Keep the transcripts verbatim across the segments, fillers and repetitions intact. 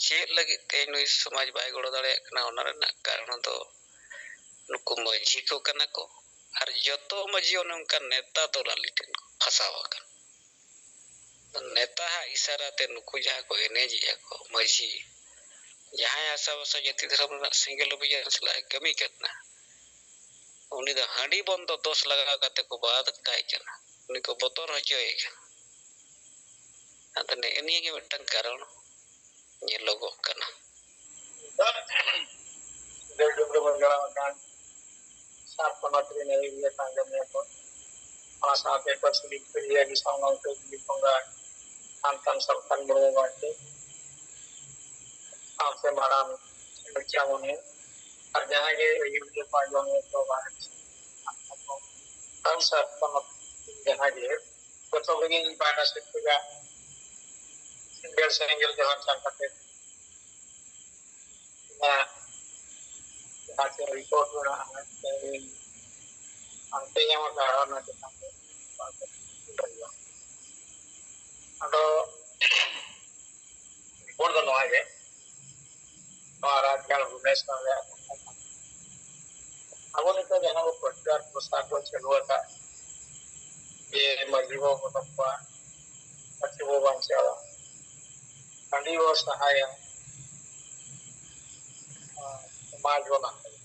ᱪᱮᱫ ᱞᱟᱹᱜᱤᱫ ᱛᱮ ᱱᱩᱭ ᱥᱚᱢᱟᱡᱽ ᱵᱟᱭ ᱜᱚᱲᱚ ᱫᱟᱲᱮᱭᱟᱜ ᱠᱟᱱᱟ, ᱚᱱᱟ ᱨᱮᱱᱟᱜ ᱠᱟᱨᱚᱱ ᱫᱚ ᱱᱩᱠᱩ ᱢᱟᱹᱡᱷᱤ ᱠᱚ ᱠᱟᱱᱟ ᱠᱚ᱾ ᱟᱨ ᱡᱚᱛᱚ ᱢᱟᱹᱡᱷᱤ ᱚᱱᱮ ᱚᱱᱠᱟ ᱱᱮᱛᱟ ᱫᱚᱞᱟᱞᱤ ᱴᱷᱮᱱ ᱠᱚ ᱯᱷᱟᱥᱟᱣ ᱟᱠᱟᱱᱟ᱾ ᱱᱮᱛᱟ ᱦᱟᱜ ᱤᱥᱟᱨᱟ ᱛᱮ ᱱᱩᱠᱩ ᱡᱟᱦᱟᱸ ᱠᱚ ᱮᱱᱮᱡᱮᱜᱼᱟ ᱠᱚ ᱢᱟᱹᱡᱷᱤ, ᱡᱟᱦᱟᱸᱭ ᱦᱟᱥᱟ ᱵᱷᱟᱥᱟ ᱡᱟᱹᱛᱤ ᱫᱷᱚᱨᱚᱢ ᱨᱮᱱᱟᱜ ᱥᱮᱸᱜᱮᱞ ᱚᱵᱷᱤᱡᱟᱱ ᱥᱟᱞᱟᱜ ᱮ ᱠᱟᱹᱢᱤ ᱠᱟᱱᱟ, ᱩᱱᱤ ᱫᱚ ᱦᱟᱺᱰᱤ ᱵᱚᱱᱫᱚ ᱫᱳᱥ ᱞᱟᱜᱟᱣ ᱠᱟᱛᱮ ᱠᱚ ᱵᱟᱫ ᱠᱟᱭ ᱠᱟᱱᱟ, ᱩᱱᱤ ᱠᱚ ᱵᱚᱛᱚᱨ ᱦᱚᱪᱚᱭᱮ ᱠᱟᱱᱟ᱾ ᱟᱫᱚ ᱱᱮᱜᱼᱮ ᱱᱤᱭᱟᱹ ᱜᱮ ᱢᱤᱫᱴᱟᱝ ᱠᱟᱨᱚᱱ ᱧᱮᱞᱚᱜᱚᱜ ᱠᱟᱱᱟ᱾ ᱫᱟᱹᱲ ᱰᱩᱵᱨᱟᱹ ᱵᱚᱱ ᱡᱚᱲᱟᱣ ᱟᱠᱟᱱ ᱥᱟᱛ ᱯᱚᱱᱚᱛ ᱨᱮᱱ ᱟᱹᱭᱩᱨᱤᱭᱟᱹ ᱥᱟᱸᱜᱮ ᱢᱚᱦᱚᱛ, ᱚᱱᱟ ᱥᱟᱶᱛᱮ ᱯᱟᱹᱨᱥᱤ ᱞᱤᱯᱤ ᱨᱮᱭᱟᱜ ᱫᱤᱥᱚᱢ ᱜᱚᱢᱠᱮ ᱜᱤᱨᱤ ᱠᱚᱸᱜᱟ ᱥᱟᱱᱛᱟᱲ ᱥᱟᱞᱠᱷᱟᱱ ᱢᱩᱨᱢᱩ ᱜᱚᱢᱠᱮ ᱥᱟᱶᱛᱮ ᱢᱟᱨᱟᱝ ᱵᱟᱪᱟᱣᱚᱱᱤ ᱟᱨ ᱡᱟᱦᱟᱸᱭ ᱜᱮ ᱟᱹᱭᱩᱨᱤᱭᱟᱹ ᱠᱚ ᱟᱸᱡᱚᱢᱤᱭᱟᱹ ᱠᱚ ᱵᱟᱦᱨᱮ ᱫᱤᱥᱚᱢ ᱨᱮ ᱢᱮᱱᱟᱜ ᱠᱚ, ᱥᱟᱱᱛᱟᱲ ᱥᱟᱶᱛᱟ ᱡᱟᱦᱟᱸ ᱜᱮ ᱡᱚᱛᱚ ᱜᱮ ᱤᱧ ᱯᱟᱦᱴᱟ ᱥᱮᱫ ᱠᱷᱚᱱᱟᱜ ᱥᱤᱸᱜᱟᱹᱲ ᱥᱮᱸᱜᱮᱞ ᱡᱚᱦᱟᱨ ᱪᱟᱞ ᱠᱟᱛᱮ ᱚᱱᱟ ᱡᱟᱦᱟᱸ ᱪᱮ ᱨᱤᱯᱳᱨᱴ ᱢᱮᱱᱟᱜᱼᱟ, ᱦᱟᱱᱛᱮ ᱧᱟᱢ ᱟᱠᱟᱫᱟ, ᱚᱱᱟ ᱪᱮᱛᱟᱱ ᱨᱮ ᱟᱫᱚ ᱨᱤᱯᱳᱨᱴ ᱫᱚ ᱱᱚᱣᱟ ᱜᱮ, ᱱᱚᱣᱟ ᱨᱟᱡᱽᱜᱟᱲ ᱵᱷᱩᱵᱽᱱᱮᱥᱣᱚᱨ ᱨᱮᱭᱟᱜ ᱟᱵᱚ ᱱᱤᱛᱚᱜ ᱡᱟᱦᱟᱸ ᱵᱚ ᱯᱨᱚᱪᱟᱨ ᱯᱨᱚᱥᱟᱨ ᱵᱚ ᱪᱟᱹᱞᱩ ᱟᱠᱟᱫ, ᱡᱮ ᱢᱟᱹᱡᱷᱤ ᱵᱚ ᱵᱚᱫᱚᱞ ᱠᱚᱣᱟ, ᱯᱟᱹᱨᱥᱤ ᱵᱚ ᱵᱟᱧᱪᱟᱣᱟ, ᱦᱟᱺᱰᱤ ᱵᱚ ᱥᱟᱦᱟᱭᱟ, ᱥᱚᱢᱟᱡᱽ ᱵᱚ ᱞᱟᱦᱟᱭᱟ᱾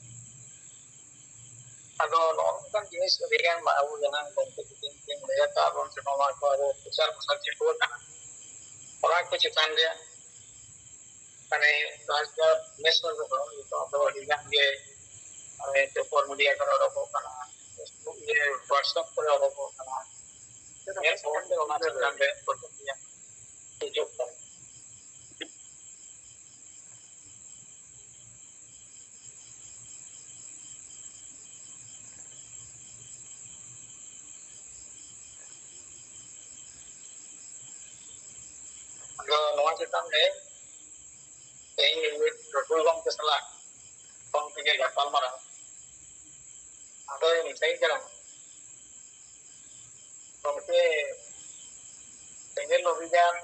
ᱟᱫᱚ ᱱᱚᱜᱼᱚ ᱱᱚᱝᱠᱟᱱ ᱡᱤᱱᱤᱥ ᱟᱹᱰᱤᱜᱟᱱ ᱟᱵᱚ ᱡᱟᱦᱟᱸ ᱜᱚᱢᱠᱮ ᱛᱤᱠᱤᱱ ᱠᱤᱱ ᱞᱟᱹᱭ ᱟᱠᱟᱫ ᱵᱚᱱ ᱥᱮ ᱱᱚᱣᱟ ᱠᱚ ᱟᱵᱚ ᱯᱨᱚᱪᱟᱨ ᱯᱨᱚᱥᱟᱨ ᱪᱟᱹᱞᱩ ᱟᱠᱟᱱᱟ, ᱚᱱᱟ ᱠᱚ ᱪᱮᱛᱟᱱ ᱨᱮ ᱢᱟᱱᱮ ᱨᱟᱡᱽᱜᱟᱲ ᱵᱷᱩᱵᱽᱱᱮᱥᱣᱚᱨ ᱨᱮᱫᱚ ᱱᱤᱛᱚᱜ ᱫᱚ ᱟᱹᱰᱤ ᱜᱟᱱ ᱜᱮ ᱢᱟᱱᱮ ᱯᱮᱯᱟᱨ ᱢᱤᱰᱤᱭᱟ ᱠᱚᱨᱮ ᱚᱰᱚᱠᱚᱜ ᱠᱟᱱᱟ, Facebook ᱤᱭᱟᱹ WhatsApp ᱠᱚᱨᱮ ᱚᱰᱚᱠᱚᱜ ᱠᱟᱱᱟ᱾ ᱧᱮᱞ ᱠᱚ ᱚᱱᱟ ᱪᱮᱛᱟᱱ ᱨᱮ ᱯᱨᱚᱛᱤᱠᱨᱤᱭᱟ ᱦᱤᱡᱩᱜ ᱠᱟᱱᱟ᱾ ᱟᱫᱚ ᱱᱚᱣᱟ ᱪᱮᱛᱟᱱ ᱨᱮ ᱛᱮᱦᱮᱧ ᱢᱤᱫ ᱨᱟᱹᱠᱷᱩᱞ ᱜᱚᱢᱠᱮ ᱥᱟᱞᱟᱜ ᱯᱷᱳᱱ ᱛᱮᱜᱮ ᱜᱟᱯᱟᱞ ᱢᱟᱨᱟᱣ᱾ ᱟᱫᱚᱭ ᱢᱮᱛᱟᱧ ᱠᱟᱱᱟ, ᱜᱚᱢᱠᱮ, ᱥᱮᱸᱜᱮᱞ ᱚᱵᱷᱤᱡᱟᱱ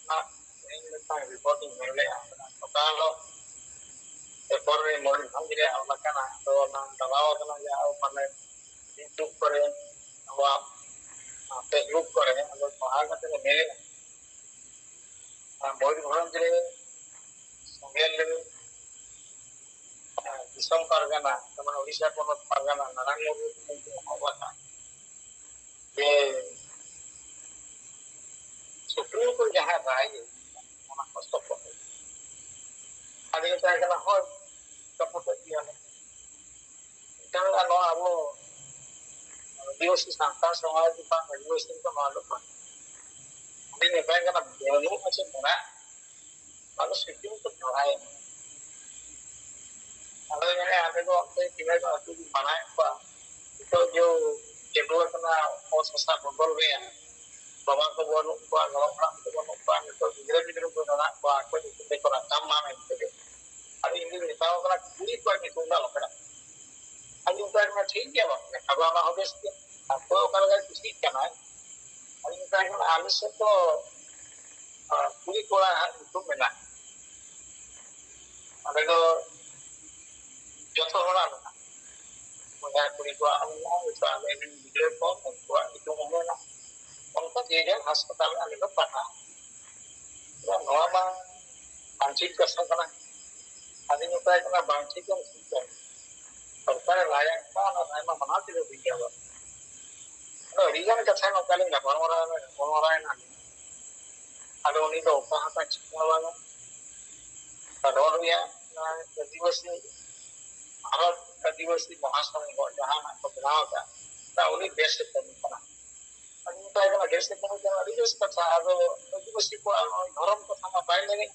ᱨᱮᱱᱟᱜ ᱛᱮᱦᱮᱧ ᱨᱤᱯᱳᱨᱴ ᱤᱧ ᱧᱮᱞ ᱞᱮᱫᱼᱟ, ᱚᱠᱟ ᱦᱤᱞᱳᱜ ᱯᱮᱯᱟᱨ ᱨᱮ ᱢᱚᱭᱩᱨᱵᱷᱚᱸᱡᱽ ᱨᱮᱭᱟᱜ ᱚᱞ ᱟᱠᱟᱱᱟ, ᱛᱚ ᱚᱱᱟ ᱪᱟᱞᱟᱣ ᱟᱠᱟᱱᱟ ᱡᱮ ᱟᱵᱚ ᱢᱟᱱᱮ ᱡᱩᱜᱽ ᱠᱚᱨᱮ ᱟᱵᱚᱣᱟᱜ Facebook ᱠᱚᱨᱮ ᱟᱫᱚ ᱯᱟᱲᱦᱟᱣ ᱠᱟᱛᱮ ᱞᱮ ᱧᱮᱞᱮᱫᱼᱟ, ᱢᱚᱭᱩᱨᱵᱷᱚᱸᱡᱽ ᱨᱮ ᱥᱮᱸᱜᱮᱞ ᱨᱮ ᱫᱤᱥᱚᱢ ᱯᱟᱨᱜᱟᱱᱟ, ᱡᱮᱢᱚᱱ ᱳᱰᱤᱥᱟ ᱯᱚᱱᱚᱛ ᱯᱟᱨᱜᱟᱱᱟ ᱱᱟᱨᱟᱭᱚᱱ ᱢᱩᱨᱢᱩ ᱮᱦᱚᱵ ᱟᱠᱟᱱ ᱡᱮ ᱥᱩᱯᱨᱤᱢ ᱠᱳᱨᱴ ᱡᱟᱦᱟᱸ ᱨᱟᱭ ᱚᱱᱟ ᱠᱚ ᱥᱚᱯᱚᱨ ᱟᱹᱰᱤ ᱢᱮᱛᱟᱭ ᱠᱟᱱᱟ, ᱦᱳᱭ, ᱥᱚᱯᱚᱨ ᱜᱮᱭᱟᱞᱮ᱾ ᱮᱱᱠᱷᱟᱱ ᱱᱚᱣᱟ ᱟᱵᱚ ᱟᱹᱫᱤᱵᱟᱹᱥᱤ ᱥᱟᱱᱛᱟᱲ ᱥᱚᱢᱟᱡᱽ ᱵᱟᱝ ᱟᱹᱫᱤᱵᱟᱹᱥᱤ ᱠᱚ ᱱᱚᱣᱟ ᱫᱚ ᱵᱟᱝ᱾ ᱟᱹᱰᱤ ᱢᱮᱛᱟᱭ ᱠᱟᱱᱟ, ᱵᱟᱹᱱᱩᱜ ᱢᱟᱪᱮ ᱢᱮᱱᱟᱜ, ᱟᱫᱚ ᱥᱤᱛᱩᱝ ᱠᱚ ᱡᱚᱲᱟᱭᱮᱫ᱾ ᱟᱫᱚ ᱢᱮᱱᱮᱫ, ᱟᱞᱮ ᱫᱚ ᱚᱱᱛᱮ ᱛᱤᱱᱟᱹᱜ ᱟᱹᱛᱩ ᱵᱚᱱ ᱢᱟᱱᱟᱣᱮᱫ ᱠᱚᱣᱟ, ᱱᱤᱛᱚᱜ ᱡᱮ ᱪᱟᱹᱞᱩ ᱟᱠᱟᱱᱟ ᱚᱛ ᱦᱟᱥᱟ ᱵᱚᱫᱚᱞ ᱨᱮᱭᱟᱜ, ᱵᱟᱵᱟ ᱠᱚ ᱵᱟᱹᱱᱩᱜ ᱠᱚᱣᱟ, ᱜᱚᱲᱚᱢ ᱦᱟᱲᱟᱢ ᱠᱚ ᱵᱟᱹᱱᱩᱜ ᱠᱚᱣᱟ, ᱱᱤᱛᱚᱜ ᱜᱤᱫᱽᱨᱟᱹ ᱯᱤᱫᱽᱨᱟᱹ ᱠᱚ ᱢᱮᱱᱟᱜ ᱠᱚᱣᱟ, ᱟᱠᱚ ᱧᱩᱛᱩᱢ ᱛᱮᱠᱚ ᱨᱟᱠᱟᱵ ᱢᱟ ᱢᱮᱱᱛᱮ᱾ ᱟᱫᱚ ᱤᱧ ᱫᱩᱧ ᱢᱮᱛᱟᱣ ᱠᱟᱱᱟ, ᱠᱩᱲᱤ ᱠᱚᱣᱟᱜ ᱧᱩᱛᱩᱢ ᱫᱚ ᱟᱞᱚᱯᱮ ᱨᱟᱠᱟᱵ᱾ ᱟᱫᱚ ᱢᱮᱛᱟᱭ ᱠᱟᱱᱟ, ᱴᱷᱤᱠ ᱜᱮᱭᱟ, ᱵᱟᱯᱮ ᱨᱟᱠᱟᱵᱟ, ᱚᱱᱟ ᱦᱚᱸ ᱵᱮᱥ ᱜᱮ᱾ ᱟᱠᱚ ᱚᱠᱟ ᱞᱮᱠᱟᱭ ᱠᱩᱥᱤᱜ ᱠᱟᱱᱟᱭ᱾ ᱟᱫᱚ ᱢᱮᱛᱟᱭ ᱠᱟᱱᱟ, ᱟᱞᱮ ᱥᱮᱫ ᱫᱚ ᱟᱨ ᱠᱩᱲᱤ ᱠᱚᱲᱟ ᱦᱟᱸᱜ ᱧᱩᱛᱩᱢ ᱢᱮᱱᱟᱜᱼᱟ᱾ ᱚᱸᱰᱮ ᱫᱚ ᱡᱚᱛᱚ ᱦᱚᱲᱟᱜ ᱢᱮᱱᱟᱜᱼᱟ᱾ ᱵᱚᱭᱦᱟ ᱠᱩᱲᱤ ᱠᱚᱣᱟᱜ ᱦᱚᱸ ᱢᱮᱱᱟᱜᱼᱟ, ᱱᱤᱛᱚᱜ ᱟᱞᱮ ᱨᱮᱱ ᱜᱤᱫᱽᱨᱟᱹ ᱠᱚ ᱩᱱᱠᱩᱣᱟᱜ ᱧᱩᱛᱩᱢ ᱦᱚᱸ ᱢᱮᱱᱟᱜᱼᱟ᱾ ᱚᱱᱠᱟ ᱡᱮ ᱡᱟᱨ ᱦᱟᱥᱯᱟᱛᱟᱞ ᱨᱮ ᱟᱞᱮ ᱫᱚ ᱯᱟᱲᱦᱟᱣ᱾ ᱱᱚᱣᱟ ᱢᱟ ᱵᱟᱝ ᱴᱷᱤᱠ ᱠᱟᱛᱷᱟ ᱠᱟᱱᱟ᱾ ᱟᱫᱚᱧ ᱢᱮᱛᱟᱭ ᱠᱟᱱᱟ, ᱵᱟᱝ ᱴᱷᱤᱠ ᱮᱢ ᱴᱷᱤᱠ ᱠᱟᱱᱟ᱾ ᱥᱚᱨᱠᱟᱨᱮ ᱨᱟᱭ ᱮᱢ ᱠᱟᱜᱼᱟ, ᱚᱱᱟ ᱨᱟᱭ ᱢᱟ ᱢᱟᱱᱟᱣ ᱛᱮᱜᱮ ᱦᱩᱭᱩᱜ ᱜᱮᱭᱟ᱾ ᱟᱫᱚ ᱟᱹᱰᱤ ᱜᱟᱱ ᱠᱟᱛᱷᱟ ᱱᱚᱝᱠᱟ ᱞᱤᱧ ᱜᱟᱯᱟᱞᱢᱟᱨᱟᱣ ᱮᱱᱟ, ᱜᱟᱯᱟᱞᱢᱟᱨᱟᱣ ᱮᱱᱟ᱾ ᱟᱫᱚ ᱩᱱᱤ ᱫᱚ ᱚᱠᱟ ᱦᱚᱸ ᱵᱟᱭ ᱪᱤᱠᱟᱹ ᱵᱟᱝᱟ᱾ ᱨᱚᱲ ᱨᱮᱭᱟᱜ ᱚᱱᱟ ᱟᱹᱫᱤᱵᱟᱹᱥᱤ ᱵᱷᱟᱨᱚᱛ ᱟᱹᱫᱤᱵᱟᱹᱥᱤ ᱢᱚᱦᱟᱥᱚᱝᱜᱷᱚ ᱡᱟᱦᱟᱸ ᱱᱟᱜ ᱠᱚ ᱵᱮᱱᱟᱣ ᱟᱠᱟᱫ, ᱚᱱᱟ ᱩᱱᱤ ᱵᱮᱥ ᱮ ᱠᱟᱹᱢᱤ ᱠᱟᱱᱟ᱾ ᱟᱫᱚ ᱢᱮᱛᱟᱭ ᱠᱟᱱᱟ, ᱵᱮᱥ ᱮ ᱠᱟᱹᱢᱤ ᱠᱟᱱᱟ, ᱟᱹᱰᱤ ᱵᱮᱥ ᱠᱟᱛᱷᱟ᱾ ᱟᱫᱚ ᱟᱹᱫᱤᱵᱟᱹᱥᱤ ᱠᱚᱣᱟᱜ ᱱᱚᱜᱼᱚᱭ ᱫᱷᱚᱨᱚᱢ ᱠᱟᱛᱷᱟ ᱢᱟ ᱵᱟᱭ ᱢᱮᱱᱮᱫ᱾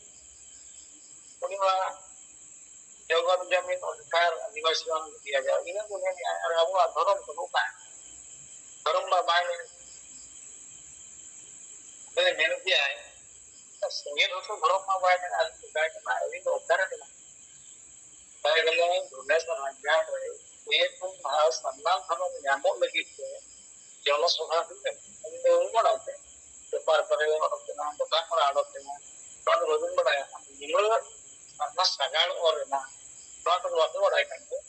ᱩᱱᱤ ᱢᱟ ᱡᱚᱜᱚᱛ ᱡᱟᱢᱤᱱ ᱚᱫᱷᱤᱠᱟᱨ ᱟᱹᱫᱤᱵᱟᱹᱥᱤ ᱵᱟᱝ ᱤᱫᱤᱭᱟ, ᱤᱱᱟᱹ ᱠᱚ ᱢᱮᱱᱮᱫᱼᱟ᱾ ᱟᱨ ᱟᱵᱚᱣᱟᱜ ᱫᱷᱚᱨᱚᱢ ᱠᱚᱫᱚ ᱚᱠᱟ? ᱫᱷᱚᱨᱚᱢ ᱢᱟ ᱵᱟᱭ ᱢᱮᱱ᱾ ᱟᱫᱚᱭ ᱢᱮᱱ ᱜᱮᱭᱟᱭ, ᱥᱮᱸᱜᱮᱞ ᱦᱚᱸᱛᱚ ᱫᱷᱚᱨᱚᱢ ᱢᱟ ᱵᱟᱭ ᱢᱮᱱᱟ, ᱟᱹᱞᱤᱧ ᱫᱚ ᱵᱟᱭ ᱢᱮᱱᱟ, ᱟᱹᱞᱤᱧ ᱫᱚ ᱚᱠᱟᱨᱮ ᱢᱮᱱᱟᱜ? ᱢᱮᱛᱟᱭ ᱠᱟᱹᱱᱟᱹᱧ, ᱵᱷᱩᱵᱽᱱᱮᱥᱚᱨ ᱨᱟᱡᱽᱜᱟᱲ ᱨᱮ ᱯᱮ ᱯᱩᱱ ᱫᱷᱟᱣ ᱥᱟᱨᱱᱟ ᱫᱷᱚᱨᱚᱢ ᱧᱟᱢᱚᱜ ᱞᱟᱹᱜᱤᱫ ᱛᱮ ᱡᱚᱱᱚᱥᱚᱵᱷᱟ ᱦᱩᱭ ᱞᱮᱱᱟ᱾ ᱟᱹᱞᱤᱧ ᱫᱚ ᱵᱟᱹᱧ ᱵᱟᱲᱟᱭ ᱛᱟᱦᱮᱸᱫ᱾ ᱯᱮᱯᱟᱨ ᱠᱚᱨᱮ ᱚᱰᱚᱠ ᱮᱱᱟ, ᱫᱚᱠᱟᱱ ᱠᱚᱨᱮ ᱚᱰᱚᱠ ᱮᱱᱟ᱾ ᱱᱚᱣᱟ ᱫᱚ ᱵᱟᱵᱤᱱ ᱵᱟᱲᱟᱭᱟ, ᱱᱤᱢᱟᱹ ᱟᱨ ᱚᱱᱟ ᱥᱟᱜᱟᱲ ᱚᱨ ᱨᱮᱱᱟᱜ ᱱᱚᱣᱟ ᱠᱚᱫᱚ ᱵᱟᱯᱮ ᱵᱟᱲᱟᱭ ᱠᱟᱱ ᱜᱮᱭᱟ᱾